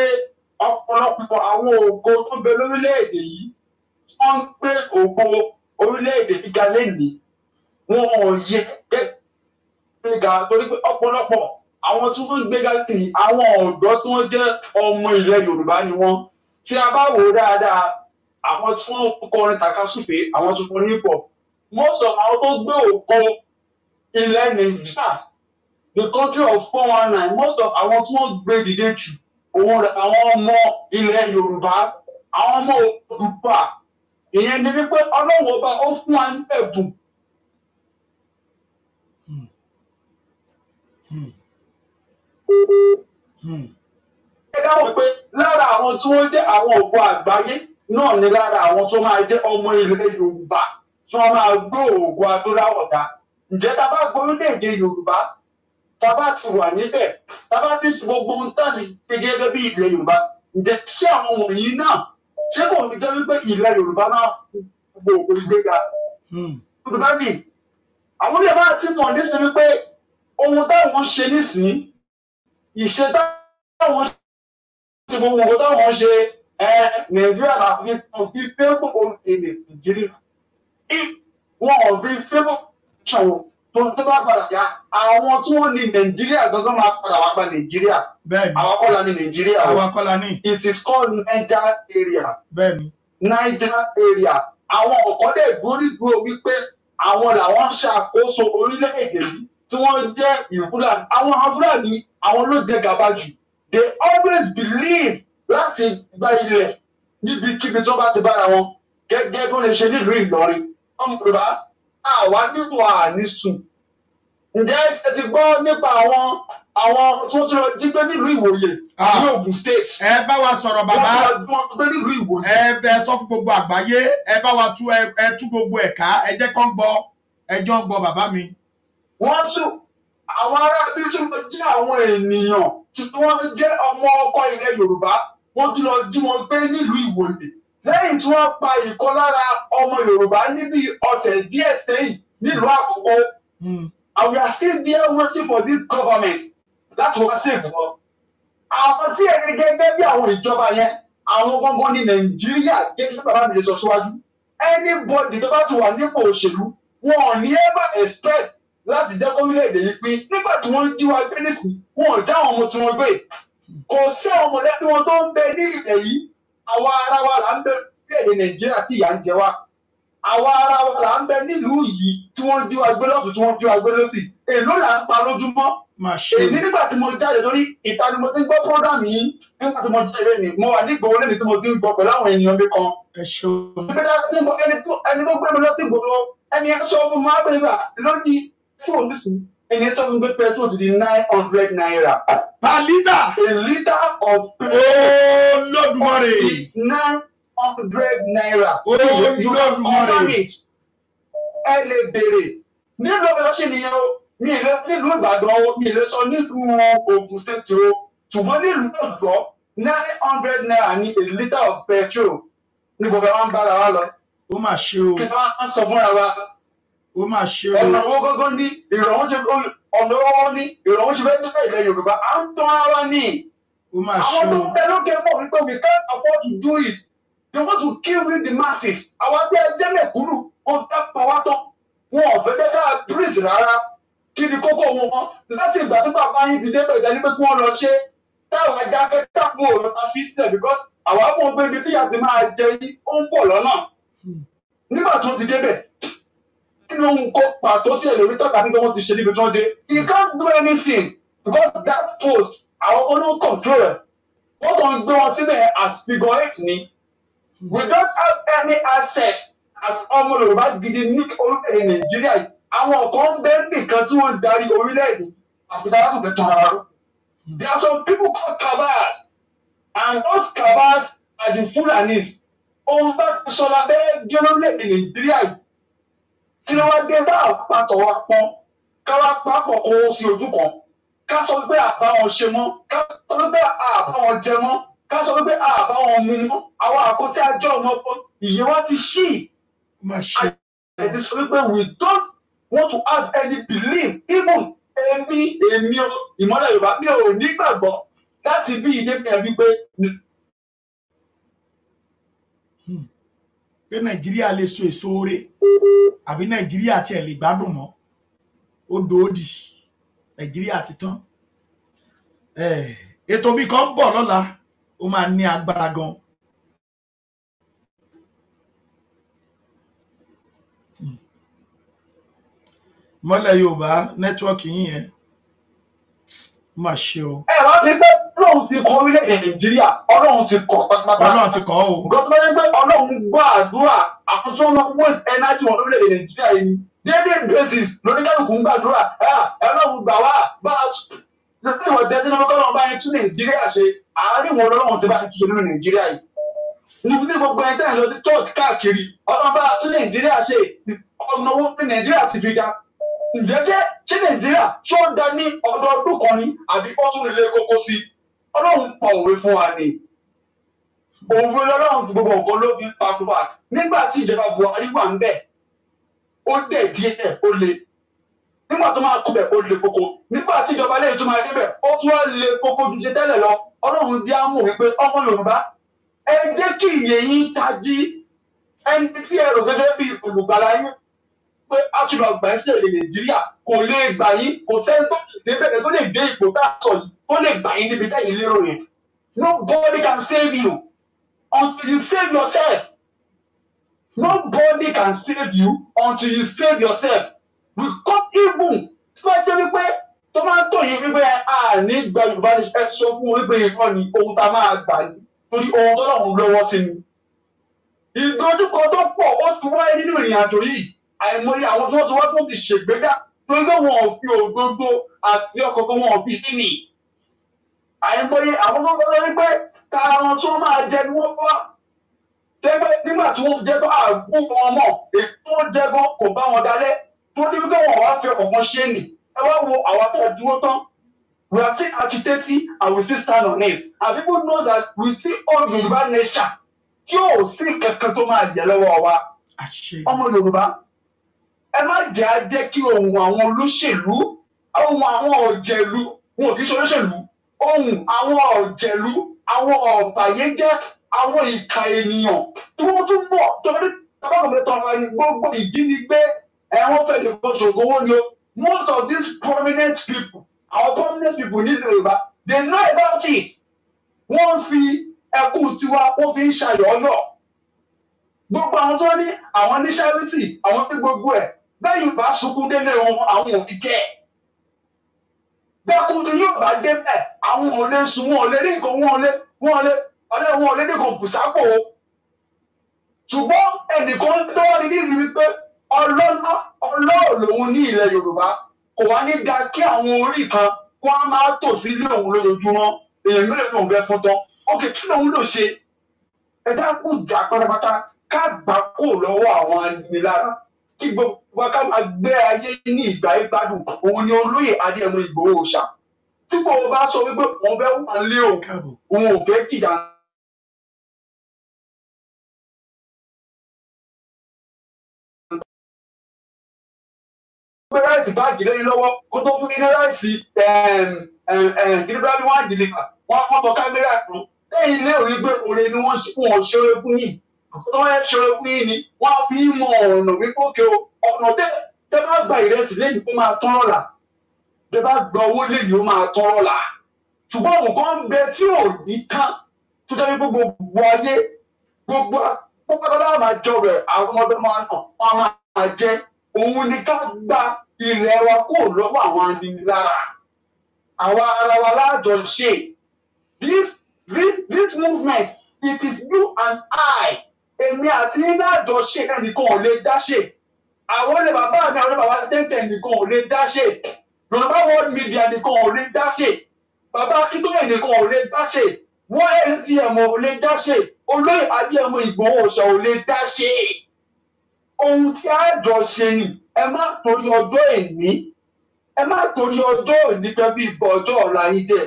ọ̀pọ̀lọpọ̀ àwọn ògo tó ń bẹ lórílẹ̀-èdè yìí wọ́n ń gbé ògo orílẹ̀-èdè gíga lénìí, wọn ò yẹ gbéga torí pé ọ̀pọ̀lọpọ̀ àwọn tí wọ́n ń gbéga lénìí àwọn ọ̀dọ́ tí wọ́n jẹ́ ọmọ ilẹ̀ Yorùbá ni wọ́n. Tí a bá wò ó dáadáa, àwọn tí wọ́n kọrin tàkasúfè, àwọn tó kọrin hip hop, most of àwọn tó gbé ògo ilẹ̀ Nàìjíríà, the country of 419, most of àwọn tí wọ́n gbé dìde jù òun àwọn ọmọ ilẹ̀ Yorùbá, àwọn ọmọ Odùduwà. Ìyẹn ni wípé Ọlọ́run ọba ó fún wa ní ẹ̀bùn. Ẹ dáhùn pé lára àwọn tí wọ́n jẹ́ àwọn ògo àgbáyé náà ni lára àwọn tó máa jẹ́ ọmọ ilẹ̀ Yorùbá tí wọ́n máa gbé ògo adúláwọ̀ ga. Ǹjẹ́ tá a bá gbọ́ orílẹ̀-èdè Yorùbá, tá a bá ti wà níbẹ̀, tá a bá ti ṣe gbogbo ohun tá a ti ṣe gẹ́gẹ́ bí ilẹ̀ Yorùbá, ǹjẹ́ ṣé àwọn wọ̀nyí náà ṣé kò ní jẹ́ wípé ilẹ̀ Yorùbá náà gbogbo ògo ìgbéga? Yorùbá mi, àwọn ilé máa ti mọ̀ nísìnyí wípé ohun táwọn ń ṣe nísìnyí, ìṣe táwọn ṣe, gbogbo nǹkan táwọn ṣe, Nàìjíríà là fi fẹ́ gbogbo èdè Nàìjíríà. Wọn ò fi fẹ́ ṣòwò tó tó bá padà yá, àwọn tí wọ́n ní Nàìjíríà gangan máa padà wá gba Nàìjíríà. Bẹ́ẹ̀ni. Àwa kọ́ la ní Nàìjíríà o. Àwa kọ́ la ní. It is called Niger area. Bẹ́ẹ̀ni. Niger area. Àwọn ọ̀kọ́ dẹ̀ dúró dúró wípé àwọn làwọn ń ṣàkóso orílẹ̀-èdè yìí tí wọ́n jẹ́ ìfúlàní. Àwọn Fúlàní àwọn ló jẹ gàba jù. They always believe láti gba ilẹ̀ níbikíbi tí wọ́n bá ti bára wọn. Gẹ́gẹ́ bí wọ́n lè ṣe nílùú Ìlọrin. Ọmọ Yorùbá àwa nínú àní sùn. Ǹjẹ́ ẹ ti gbọ́ nípa àwọn tí wọ́n tún lọ jí gbé nílùú Ìwòye ní Ògùn State? Ẹ bá wa sọ̀rọ̀ bàbá. Wọ́n gbé nílùú Ìwòye. Ẹ bẹ sọ fún gbogbo àgbáyé, ẹ bá wa tú ẹ tú gbogbo ẹ̀ka, ẹ jẹ́ kán gbọ́, ẹ jọ ń gbọ́ bàbá mi. Wọ́n tún àwọn ará bí tún lọ jí àwọn ènìyàn tí wọ́n jẹ́ ọmọ ọkọ ilẹ̀ Yorùbá, wọ́n tún lọ jí wọn gbé nílùú Ìwòye. Lẹ́yìn tí wọ́n pa ìkan lára ọmọ Yorùbá níbi ọ̀sẹ̀ díẹ̀ sẹ́yìn nílùú Àkókó. And we are still there waiting for this government láti wá save wọn. Àwọn tí ẹni gẹ́gẹ́ bí àwọn ìjọba yẹn, àwọn gangan ní Nàìjíríà gẹ́gẹ́ bí bàbá mi lè sọ síwájú. Anybody tó bá ti wà nípò òṣèlú, wọn ò ní ever expect láti jẹ́ kórílẹ̀-èdè yìí pín. Nígbà tí wọ́n ń jí wa gbé nísìnyí, wọn ò já àwọn ọmọ tí wọ́n gbé. Kò sí àwọn mọ̀lẹ́bí wọn tó ń bẹ ní ilẹ̀ yìí. Àwa ara wa là ń bẹ orílẹ̀-èdè Nàìjíríà tí ìyà ń jẹ wá. Àwa ara wa là ń bẹ nílùú yìí tí wọ́n jí wa gbé lọ́tùn, tí wọ́n jí wa gbé lọ́sì. Èló là ń pa lójúmọ́? Má ṣe Èmi nígbà tí mo jáde, torí ìta ni mo ti ń gbọ́ program yìí. Nígbà tí mo jáde lẹ́nu, mo wà ní ìgboro lẹ́nu tí mo ti ń gbọ́ pẹ̀lú àwọn ènìyàn mi kan. Ẹ ṣeun. Níbi tí a ti ń gbọ́, ẹni tó gbé mi lọ sí ìgboro, ẹni ẹ sọ fún mi máa bẹ̀rẹ̀ gbà lónìí petrol nísìnyí. Ẹni ẹ sọ fún mi pé petrol ti di ₦900. Per litre? A litre of petrol. Olódùmarè. ₦900. Olódùmarè. Ẹ lè béèrè nílùú Ọ̀yọ́ ṣe nìyẹn o. Mi ì lè nílùú Ìbàdàn o, mi ì lè sọ nílùú Ògùn State o, ṣùgbọ́n nílùú Ọ̀yọ́, ₦900 ní a litre of petrol. Ní gbogbo àwọn ń bára wa lọ. Ó mà ṣe o. Kí wọ́n sọ fúnra wa? Ó mà ṣe o. Ọ̀nà owó gángan ní ìrànwọ́ ṣe, ọ̀nà owó ní ìrànwọ́ ṣe fẹ́ dé ilẹ̀ Yorùbá? À ń tán ara wa ní. Ó mà ṣe Àwọn tó o. ń bẹ lókè mọ̀ wípé we can't afford to do it. They want to kill with the masses. Àwọn tí ẹ jẹ́ mẹ̀kúnnù, wọ́n fẹ́ pa wá tán. Wọn ò fẹ́ jẹ́ ká breathe rárá. Kí ni kókó wọn? Láti ìgbà tí bàbá yín ti débẹ̀, ìdájí pé kí wọ́n lọ ṣe táwọn adákẹ́ táwọn ò lọ fi sílẹ̀, because àwa mọ̀ pé ibi tíyà ti máa jẹ yín ó ń bọ̀ lọ́nà. Nígbà tó ti débẹ̀, nínú ohun kó pàtó tí ẹ lè rí tọ́ka nígbà wọ́n ti ṣe níbi tí wọ́n dé, you can't do anything because that post, àwọn kan ló ń control ẹ̀. Wọ́n kàn ń gbé wọn síbẹ̀ as figure eight ni. We don't have any access as ọmọ Yorùbá gidi ní orílẹ̀-èdè Nàìjíríà yìí. Àwọn kan ń bẹ nìkan tí wọ́n ń darí orílẹ̀-èdè, àfi tá a bá fẹ́ tán ara rẹ̀. There are some people called cabals, and those cabals are the Fulanis. Ohun bá sọ lábẹ́ gé lórílẹ̀-èdè Nàìjíríà yìí, kí ló wá dé bá àpapọ̀ wa pọ́n ká wá papọ̀ kó o sí ojú kan, ká sọ pé àbá wọn ṣe mọ́, ká sọ pé àbá wọn jẹ mọ́, ká sọ pé àbá wọn mu mọ́? Àwọn àkótí àjọ ọmọ pọ́n ìyẹn wá ti ṣí. Ó mà ṣe. Ẹ ti sọ wípé we don't want to have any belief. Even èmi o, Ìmọ́lẹ̀ Yorùbá, mi ò nígbàgbọ́ láti bí ìdí bẹ̀rẹ̀ wípé Pé Nàìjíríà lè so èso oore àbí Nàìjíríà tiẹ̀ lè gbádùn mọ́, ó dòódì. Nàìjíríà ti tán. Ètò bí kan ń bọ̀ lọ́la, ó máa ní agbára gan. Mọ́lẹ̀ Yorùbá, network yín yẹn, ó mà ṣe o. Ẹ wá ti pé Ọlọ́run ti kọ orílẹ̀-èdè Nàìjíríà, Ọlọ́run ti kọ̀ pátápátá. Ọlọ́run ti kọ́ o. Nǹkan tó bá yẹ pé Ọlọ́run gbọ́ àdúrà àwọn tó ń waste energy wọn lórílẹ̀-èdè Nàìjíríà yìí ni. Daily basis lóníkàlùkù ń gbàdúrà, Ọlọ́run gbà wá bá a lórí ìwọ̀n tẹ́tí náà kọ́ bá yẹn tún Nàìjíríà ṣe. Àárín wọn lọ́lọ́run ti bá yẹn tún ṣe nínú Nàìjíríà yìí. Ní gbogbo ẹni tẹ́lẹ̀ lọ sí church káàkiri, Ọlọ́run bá tún Nàìjíríà ṣe. Ọ̀nà owó ní Nàìjíríà ti fi dá? Ǹjẹ́ ṣé Nàìjíríà ṣó da ní ọdọọdún kan ni, àbí ó tún lè kókó sí i? Ọlọ́run pa òwe fún wa ni. Òwe lọ́lọ́run fi gbogbo nǹkan ló fi pa fún wa. Nígbà tí ìjọba Buhari wà ń bẹ̀, ó dẹ̀ díẹ̀, ó le. Nígbà tó máa kú bẹ̀, ó le koko. Nígbà tí ìjọba lẹ́yìn tó máa débẹ̀, ó tún wá le koko ju ṣe tẹ́lẹ̀ lọ. Ọlọ́run jẹ́ á mọ̀ wípé ọmọ Yorùbá, ẹ jẹ́ kí ìyè yín tají. Ẹni tí ẹ rò gẹ́gẹ́ bí olùgbàlà yín pé á tún lọ gbà ẹ́ sílẹ̀ ní Nàìjíríà, kò lè gbà yín. Kò sẹ́ni tó lè débẹ̀, tó lè dé ipò tá a sọ yìí, tó lè gbà yín níbi tẹ́yìn lérò yẹn. Nobody can save you until you save yourself. Nobody can save you until you save yourself. We come even tí wọ́n jẹ́ wípé tó máa ń tò yín wípé a ní gba Yorùbá ní, ẹ sọ fún wípé irọ́ ni. Ohun tá a máa gbà ní, torí ohun tó lọ́run lọ́wọ́ sí ni. Ìdojúkọ tó pọ̀ ó ti wáyé nínú ìrìn àjò yìí. Àìmọye àwọn tí wọ́n ti wá tó ti ṣègbéga torí pé wọn ò fi òdodo àti ọkọ̀ọ̀kan, wọn ò fi sí ni. Àìmọye àwọn tó kọ́ wípé tara wọn tó máa jẹ ni wọ́n wá tẹ́gbẹ́. Nígbà tí wọ́n jẹ́ tó àgbo wọn mọ̀, èyí tí wọ́n jẹ́ gan kò bá wọn dalẹ̀, tó ní wípé wọn wá fi ọkọ̀ kan ṣe nì. Ẹ wá wo àwọn tó dúró tán. We are still agitating and we still stand on it, and people know that we still own Yorùbá nation, tí ò sí kankan tó máa yẹ lọ́wọ́ wa. Àṣẹ. Ọmọ Yorùbá, ẹ má jẹ́ á jẹ́ kí ohun àwọn olóṣèlú, ohun àwọn ọ̀jẹ̀lú, wọn ò kì í ṣe olóṣèlú, ohun àwọn ọ̀jẹ̀lú, àwọn ọ̀bàyéjẹ́, àwọn ìka ènìyàn tí wọ́n tún mọ̀ torí tábàkùnrin tọrọ ẹni gbogbo ìjínigbé ẹ̀wọ̀n fẹ́ nìkan ṣògo owó ni o. Most of these prominent people, our prominent people ní Yorùbá, they know about it. Wọ́n fi ẹkún tiwa, wọ́n fi ń ṣàyọ̀ọ́yọ̀. Gbogbo àwọn tó ní àwọn ní charity, àwọn ní gbogbo ẹ̀, bẹ́ẹ̀ bá sunkún délé wọn, àwọn ò ní jẹ́. Bẹ́ẹ̀kú tí yóò bá débẹ̀, àwọn ò lè sùn, wọn ò lè rí nǹkan, wọn ò lè wọn ò lè ọ̀lẹ́ wọn ò lè rí nǹkan bùsápò. Ṣùgbọ́n ẹnìkan tó wá ní nídìí wípé ọlọ́lá ọlọ́ọ̀ lòun ní ilẹ̀ Yorùbá, kò wá ní da kí àwọn orí kan kó á máa tò sí ilé òun lójoojúmọ́. Èèyàn mélòó lòun fẹ́ fún tán? Ókè, kí lòun lò ṣe? Ẹ dákun jà pátápátá ká gbà kó lọ́wọ́ àwọn aninilára, kí gbogbo ká máa gbé ayé ní ìgbà ìgbádùn. Òun ni olóyè Adéyẹmọ Ìgbòho Òòṣà. Tí kò bá sọ wípé òun fẹ́ wà lé òun, òun ò fẹ́ jìjà. Gbé ráìsì báàgì lẹ́yìn lọ́wọ́ kó tó fún mi ní ráìsì kìnnìkan bí wọ́n á dìlìkà, wọ́n á tọ kámẹ́rà fún. Lẹ́yìn ilé òwe gbé oore ni wọ́n ṣeré fún yìí. Tó wọ́n ṣeré fún yìí ni wọ́n á fi mọ ọ̀nà wípé òkè o, ọ̀nà tẹ́ bá gba ìrẹsì lẹ́yìn kó máa tán lọ́la, tẹ́ bá gba owó lẹ́yìn ó máa tán lọ́la. Ṣùgbọ́n òun kan ń bẹ tí ò ní tán, tó jẹ́ wípé gbogbo ayé gbogbo pátá máa jọ rẹ̀, àwọn ọmọdé máa nà wọ́n máa jẹ. Òun ni ká gba ilẹ̀ wa kó lọ́wọ́ àwọn aninilára. Àwa ara wa láàjọ ṣe. This movement, it is you and I. Èmi àti láàjọ ṣe, ẹnìkan ò lè dá ṣe. Àwọn olè bàbá mi, àwọn olè bàbá tẹ́tẹ̀ nìkan ò lè dá ṣe. Yorùbá World Media nìkan ò lè dá ṣe. Bàbá Akíntóyè nìkan ò lè dá ṣe. Wọ́n LCM ò lè dá ṣe. Olóyè Adéyẹmọ Ìgbòho Òòṣà ò lè dá ṣe. Ohun tí a jọ ṣe ni, ẹ má torí ọjọ́ èní, ẹ má torí ọjọ́ òní fẹ́ bí ibọ̀ ọjọ́ ọ̀la yín jẹ́.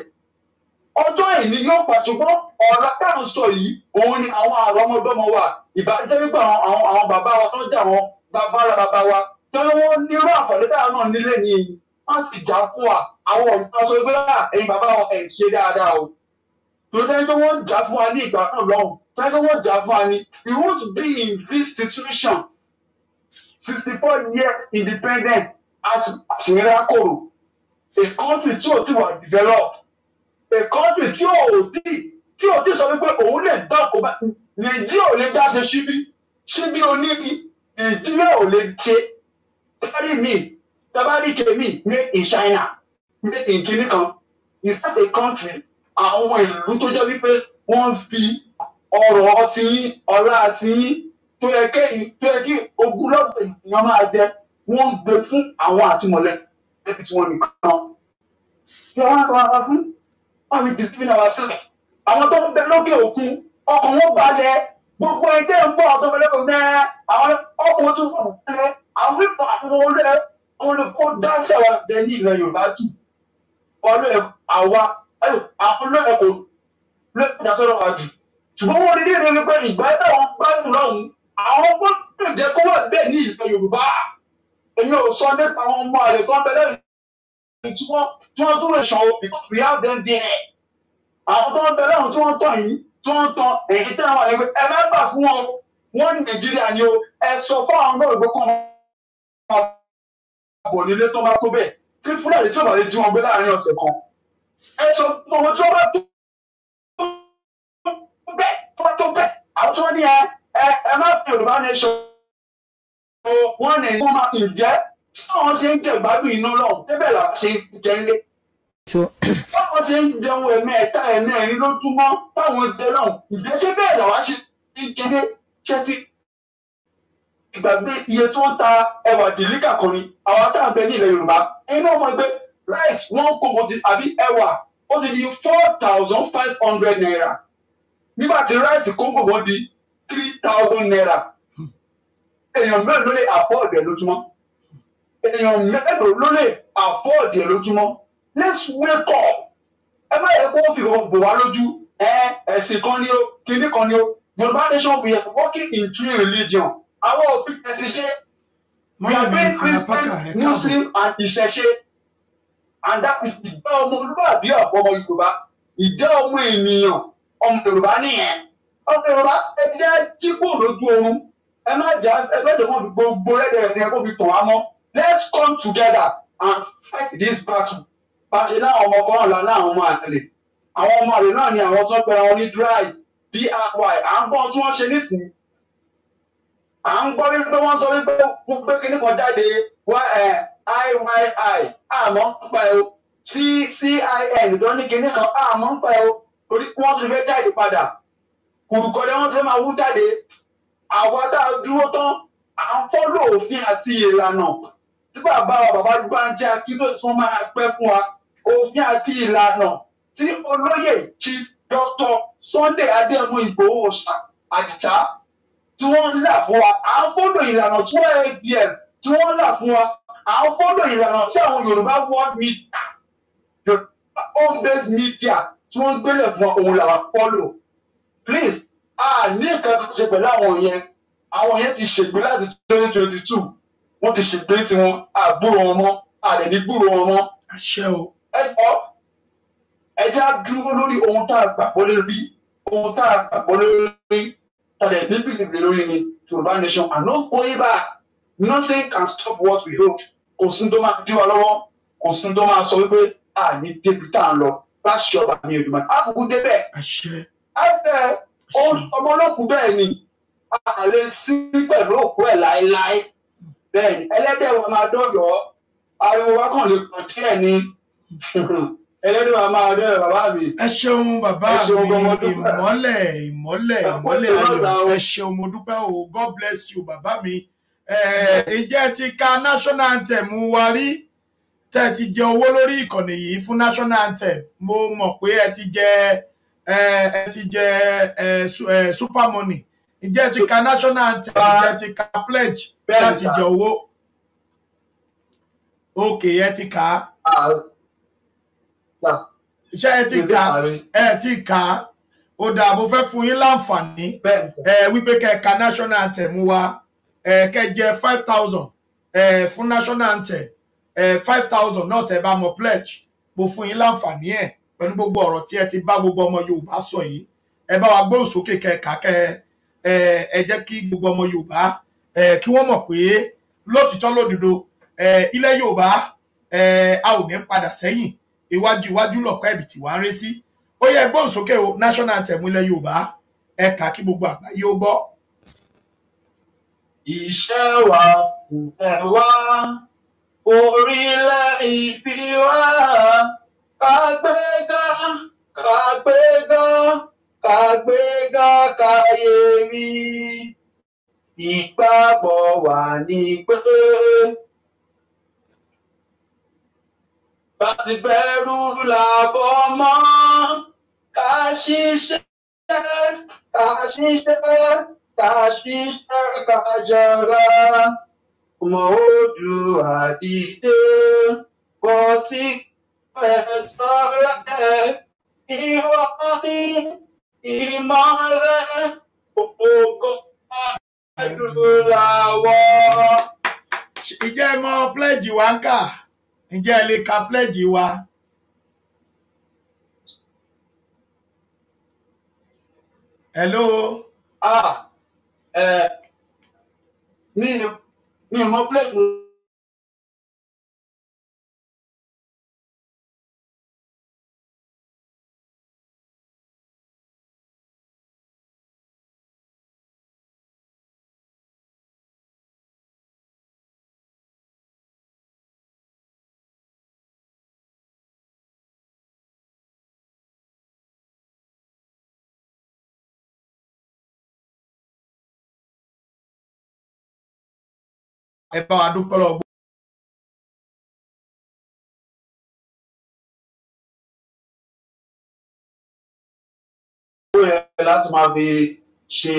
Ọjọ́ èní yóò pa, ṣùgbọ́n ọ̀la tá à ń sọ yìí, òun ni àwọn àrọ́mọdọ́mọ wa. Ìbàjẹ́ wípé àwọn bàbá wa tó ń jẹ́ àwọn bàbá ara bàbá wa tó ń wọ́n nírú àǹfààní táwọn náà nílé ni wọ́n ti jà fún wa. Àwọn ọ̀dọ́ sọ pé ẹ̀yin bàbá wa ẹ̀ ṣe dáadáa o. Torí pé wọ́n jà fún wa ní ìgbà náà lọ́hùn, torí pé wọ́n jà fún wa ní, we won't be in this situation. 64 years independence as Ṣìnrákòrò, a country tí ò ti wà developed, a country tí ò tí sọ wípé òun lè dá kó bá Nàìjíríà ò lè dá ṣe síbí oníbi, Nàìjíríà ò lè ṣe. Tabari mi, tabari kemi, made in China, made in kini kan. Is that a country? Àwọn ìlú tó jẹ́ wípé wọ́n fi ọrọ̀ ọtí yín, ọlá àti yín tó yẹ kí ogunlọ́gọ̀ ènìyàn máa jẹ, wọ́n ń gbé fún àwọn àtìmọ̀lẹ́bí tí wọ́n nìkan. Ṣé wọ́n á tọ́ra fún? Wọ́n fi deceiving ourselves. Àwọn tó ń bẹ lókè òkun, ọkàn wọn balẹ̀, gbogbo ẹgbẹ́ ń bọ̀ ọ̀tọ̀ bẹ̀rẹ̀ bẹ̀rẹ̀ àwọn ọkàn tó wọ̀ balẹ̀, àwọn fífọ̀ àwọn olóyè àwọn olùkọ́ dáṣẹ̀ wa bẹ ní ilẹ̀ Yorùbá jù. Olóyè àwa àwọn olóyè kò lóyè dasọ́rọ̀ wa jù. Ṣùgbọ́n wọ́n rí rí pé ìgbà táwọn gbádùn lọ́hùn-ún, àwọn gbọ́dọ̀ jẹ́ kó wà bẹ́ẹ̀ ní ilẹ̀ Yorùbá. Èmi ò sọ nípa àwọn ọmọ àlè kan bẹ́ẹ̀ lẹ́yìn tí wọ́n tún lè ṣàn o, because we have them there. Àwọn tó ń bẹ lẹ́hùn tí wọ́n tàn yín, tí wọ́n tan èyí tí àwọn àlè ẹ má gbà fún wọn, wọ́n ní Nàìjíríà ni o. Ẹ sọ fún àwọn náà ìgbókò wọn bọ̀ nílé tó bá tó bẹ́ẹ̀, tí Fúlàní tí ò bá lè jí wọn gbé láàrin ọ̀sẹ̀ kan. Ẹ sọ fún wọn tí wọ́n bá tó bẹ́ẹ̀ tó bẹ́ẹ̀, àwọn tí wọ́n ní ẹ má fi Yorùbá nation wọ́n ní wọ́n máa ń jẹ́ tí wọ́n ṣe ń jẹ ìgbádùn iná lọ́hùn débẹ̀ là ṣe ń jẹ ńlé. Báwọn ṣe ń jẹun ẹ̀mẹ́ẹ̀ta ẹ̀mẹ́rin lójúmọ́ táwọn jẹ lọ́hùn, ìjẹ́ ṣé bẹ́ẹ̀ làwa ṣe ń jẹ ṣé ti ìgbàgbé iye tó ń ta ẹwà dìlíkà kan ni àwọn tá à ń bẹ ní ilẹ̀ Yorùbá. Inú ọmọ ẹgbẹ́ rice wọ́n kó mo ti àbí ẹwà ó ti di 4,500 naira. Nígbà tí rice kóńgò wọn di 3,000 naira. Èèyàn mélòó ló lè afford ẹ̀ lójúmọ́? Èèyàn mélòó ló lè afford ẹ̀ lójúmọ́? Let's wake up. Ẹ má yẹ kó fi kàn bò wá lójú. Ẹ̀sìn kan ni o, kinní kan ni o. Yorùbá nation, we are working in three religion. Àwọn òfin ẹ̀sìn ṣe. We are being Christian, Muslim and Ìṣẹ̀ṣe. And that is ìjẹ́ ọmọ olúwàbí ọ̀pọ̀ ọmọ Yorùbá. Ìjẹ́ ọmọ ènìyàn ọmọ Yorùbá nìyẹn. Ọmọ Yorùbá ẹ jẹ́ jí kúrò lójú oorun. Ẹ má jẹ́ ẹgbẹ́ ìjọba gbogbo rẹ́dẹ̀rẹ́dẹ́ ẹ kó fi tàn wá mọ́. Let's come together and fight this battle. Pàṣẹ láwọn ọmọ kan ọ̀la láwọn ọmọ àlè. Àwọn ọmọ àlè náà ni àwọn tó ń pera wọn ní dry DIY. À ń gbọ́ tí wọ́n ṣe nísìnyí. À ń gbọ́ wípé wọ́n sọ wípé wọ́n gbé kinní kan jáde wá IYI àmọ́ ń pa ẹ̀ o, CCIN tó ní kinní kan àmọ́ ń pa ẹ̀ o, torí wọ́n ti fẹ́ jáde padà. Kùrùkọ́lẹ́ wọ́n ti máa wú jáde. Àwa tá a dúró tán, à ń fọ́lọ̀ òfin àti ìlànà tí bàbá wa bàbá Bánjí Akíntóyè tí wọ́n máa pẹ́ fún wa. Òfin àti ìlànà tí olóyè Chief Dr. Sunday Adéyẹmọ Ìgbòho Àdìsá tí wọ́n ń là fún wa. À ń fọ́lọ̀ ìlànà tí wọ́n ADM tí wọ́n ń là fún wa. À ń fọ́lọ̀ ìlànà tí àwọn Yorùbá World Media, Yorùbá Home Based Media tí wọ́n ń gbélé fún wa, òun làwọn fọ́lọ̀. Please, a ní nǹkan tó ṣe pẹ̀lú àwọn yẹn. Àwọn yẹn ti ṣègbè láti 2022. Wọ́n ti ṣègbè tiwọn, àgbúrò wọn mọ́, àdẹ̀ ní gbúrò wọn mọ́. Àṣẹ o. Ẹ jọ, ẹ jẹ́ á dúró lórí ohun tá a gbàgbọ́ lórí, ohun tá a gbàgbọ́ lórí, tàdé ní bìlìbìlì lórí ni Yorùbá Nation, and no going back. Nothing can stop what we hope. Kò sí tó máa dí wa lọ́wọ́, kò sí tó máa sọ wípé a ní débi tá à ń lọ. Láṣẹ ọba mi Èdùmàrè, a kúkú débẹ̀. Àṣẹ. A fẹ́ ọmọ olókùn bẹ́ẹ̀ ni, a lè sí pẹ̀lú òkú ẹ̀ láéláé. Bẹ́ẹ̀ ni, ẹlẹ́dẹ̀ wa máa dọ̀yọ̀, ariwo wa kàn lè pọ̀ díẹ̀ ni. Ẹlẹ́dẹ̀ wa máa dọ̀yọ̀ bàbá mi. Ẹ ṣeun bàbá mi, ìmọ́lẹ̀ ìmọ́lẹ̀ ìmọ́lẹ̀ ayọ̀. Ẹ ṣeun, mo dúpẹ́ o. God bless you bàbá mi. Ǹjẹ́ ti ka national anthem wa rí? Tẹ́ ti jẹ owó lórí ìkànnì yìí fún national anthem. Mo mọ̀ pé ẹ ti jẹ ẹ ti jẹ super money. Ǹjẹ́ ti ka national anthem? Ǹjẹ́ ti ka pledge láti jẹ owó? Ok, ẹ ti kà á. Ṣé ẹ ti kà á? Ẹ ti kà á. Ó dáa, mo fẹ́ fún yín láǹfààní wípé kẹ́ ka national anthem wa, kẹ́ jẹ 5,000 fún national anthem, 5,000 náà tẹ́ bá mọ pledge. Mo fún yín láǹfààní ẹ̀ pẹ̀lú gbogbo ọ̀rọ̀ tí ẹ ti bá gbogbo ọmọ Yorùbá sọ yìí. Ẹ bá wa gbóhùn sókè kẹ́ẹ̀ka kẹ́ ẹ jẹ́ kí gbogbo ọmọ Yorùbá kí wọ́n mọ̀ pé lótìtọ́ lódodo ilẹ̀ Yorùbá a ò ní padà sẹ́yìn, iwájú iwájú lọ̀pọ̀ ẹ̀bìtì wá ń ré sí. Ó yẹ gbóhùn sókè o, national anthem ilẹ̀ Yorùbá, ẹ kà kí gbogbo àgbáyé ó gbọ́. Iṣẹ́ wa ẹ̀ wá orílẹ̀ ìbí wa, kàgbéga kàgbéga kàgbéga káyé rí, ìgbàgbọ́ wà ní pé bá ti bẹ̀rù làbọ̀ mọ́, ká ṣiṣẹ́ ká ṣiṣẹ́ ká ṣiṣẹ́ ká jọra, ọmọ Oòduà dìde bọ́ tí ẹ̀sọ́ rẹ̀, ìwọ ní ìmọ́lẹ̀ ògo adúláwọ̀. Ǹjẹ́ ẹ mọ pledge wa ń kà? Ǹjẹ́ ẹ lè ka pledge wa? Hello. Mi ò mọ pledge. Ẹ bá wa dúpẹ́ lọ. Owó yẹn láti máa fi ṣe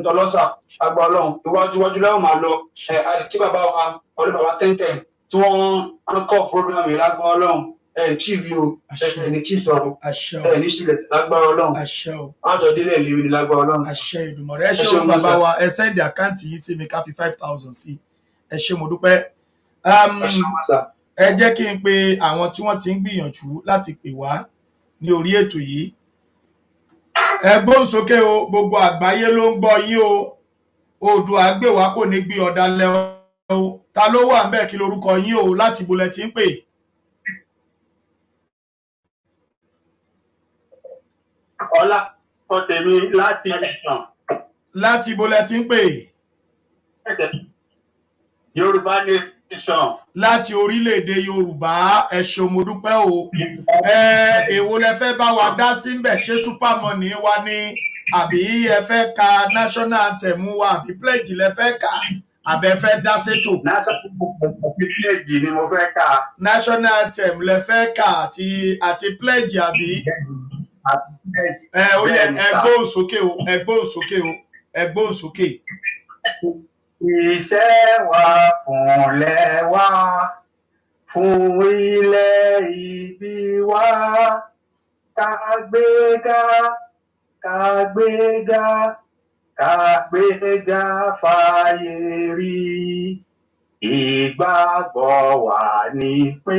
ntọ́lọ́sà àgbà ọlọ́run, iwájú iwájú láwọn máa lọ. Kí bàbá wa ọdún bàbá tẹ́ntẹ́n tí wọ́n ń kọ́ program yìí lágbà ọlọ́run, tí ìwé o, ní kí sọ̀rọ̀, ní sílẹ̀ lágbára ọlọ́run, àjọ délẹ̀ ìlérí ní lágbára ọlọ́run. Àṣẹ Èdùmàrè. Ẹ ṣeun bàbá wa, ẹ sẹ́ndì àkáǹtì yìí sí mi ká fi 5,000 sí. Ẹ ṣé, mo dúpẹ́. Ẹ jẹ́ kí n pe àwọn tí wọ́n ti ń gbìyànjú láti pè wá ní orí ètò yìí. Ẹ gbóhùn sókè o, gbogbo àgbáyé ló ń gbọ́ yín o. Oòduà gbè wá kò ní gbé ọ̀dàlẹ̀ o. Ta ló wà ńbẹ̀, kí lorúkọ yín o, láti ibo lẹ ti ń pè? Tèmi láti ẹ̀sán. Láti ibo lẹ ti ń pè? Yorùbá Nation. Láti orílẹ̀-èdè Yorùbá, ẹ ṣeun, mo dúpẹ́ o. Èwo lẹ fẹ́ bá wa dá sí ńbẹ̀? Ṣé super money wa ni, àbí ẹ fẹ́ ka national anthem wa, àbí pledge lẹ fẹ́ kà, àbẹ fẹ́ dá sétò? National pledge ni mo fẹ́ kà. National anthem lẹ fẹ́ kà àti pledge, àbí? Ẹ ó yẹ, ẹ gbóhùn sókè o, ẹ gbóhùn sókè o, ẹ gbóhùn sókè. Iṣẹ́ wa fúnlẹ̀ wa, fún ilẹ̀ ìbí wa, kàgbéga, kàgbéga, kàgbéga fàyè rí. Ìgbàgbọ́ wa ni pé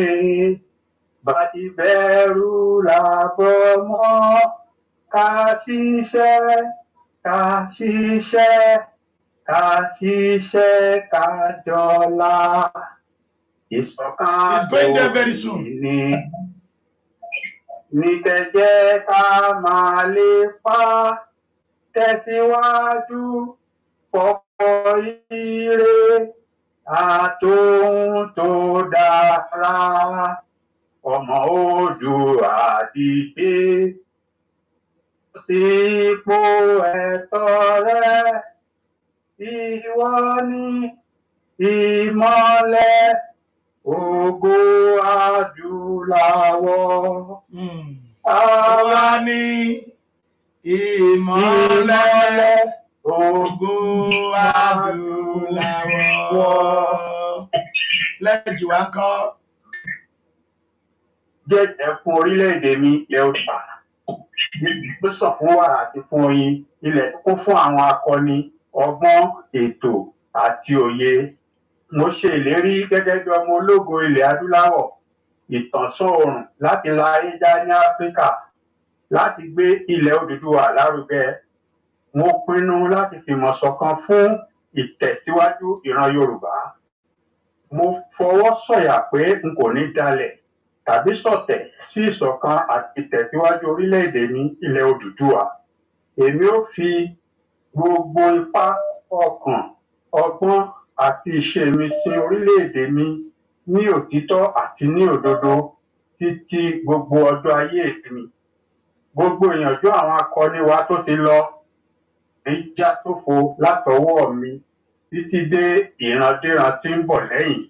bá ti bẹ̀rù làbọ̀ mọ́, ká ṣiṣẹ́, ká ṣiṣẹ́, ká ṣiṣẹ́, ká jọlá. Ìṣọ̀kan It's going there very soon. Ní kẹjẹ ká máa lè pa tẹ̀síwájú fọ́pọ̀ ire àtòhun tó dára. Ọmọ Oòduà dìde sípò ẹ̀tọ́ rẹ, ìwọ ni ìmọ́lẹ̀ ògo adúláwọ̀. Àwa ni ìmọ́lẹ̀ ògo adúláwọ̀. Pledge wa ńkọ́? Jẹ́jẹ́ fún orílẹ̀-èdè mi ilẹ̀ Oòduà, tó sọ fún wàrà àti fún oyin, ilẹ̀ tó kún fún àwọn akọni, ọgbọ́n, ètò àti òye. Mo ṣe ìlérí gẹ́gẹ́ bí ọmọ ológo ilẹ̀ adúláwọ̀, ìtànṣán oòrùn láti la ayé já ní Áfíríkà, láti gbé ilẹ̀ Odùduwà lárugẹ. Mo pinnu láti fìmọ̀ ṣọ̀kan fún ìtẹ̀síwájú ìran Yorùbá. Mo fọwọ́ sọ̀yà pé n kò ní dalẹ̀ tàbí ṣọ̀tẹ̀ sí ìṣọ̀kan àti ìtẹ̀síwájú orílẹ̀-èdè mi ilẹ̀ Odùduwà. Èmi ó fi gbogbo ipá, ọkàn, ọgbọ́n àti ìṣe mi sin orílẹ̀-èdè mi ní òtítọ́ àti ní òdodo títí gbogbo ọjọ́ ayé mi. Gbogbo ìyànjú àwọn akọni wa tó ti lọ ní já sófo látọwọ́ mi títí dé ìrandíran tí ń bọ̀ lẹ́yìn.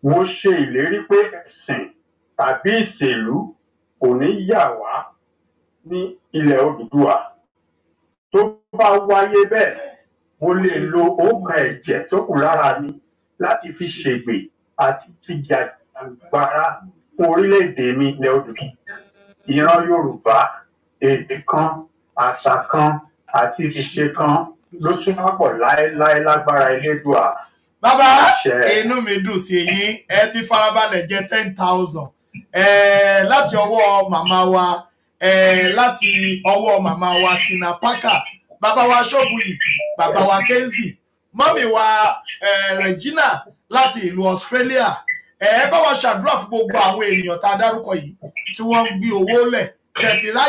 Mo ṣe ìlérí pé ẹ̀sìn tàbí ìṣèlú kò ní yà wá ní ilẹ̀ Odùduwà. Tó bá wáyé bẹ́ẹ̀, mo lè lo ọ̀kan ẹ̀jẹ̀ tó kù lára mi láti fi ṣègbè àti jìjàgbara fún orílẹ̀-èdè mi ilẹ̀ Odùduwà. Ìran Yorùbá, èdè kan, àṣà kan àti ìṣe kan ló tún wá pọ̀ láéláé lágbára Elédùà. Bàbá, inú mi dùn sí yín, ẹ ti farabalẹ̀ jẹ 10,000 láti ọwọ́ màmá wa, láti ọwọ́ màmá wa Tina Parker, bàbá wa Ṣóbùyì, bàbá wa Kenzie, mọ́mì wa Regina láti ìlú Australia. Ẹ bá wa ṣàdúrà fún gbogbo àwọn ènìyàn tá a dárúkọ yìí tí wọ́n ń gbé owó lẹ̀ kẹfì ráyè.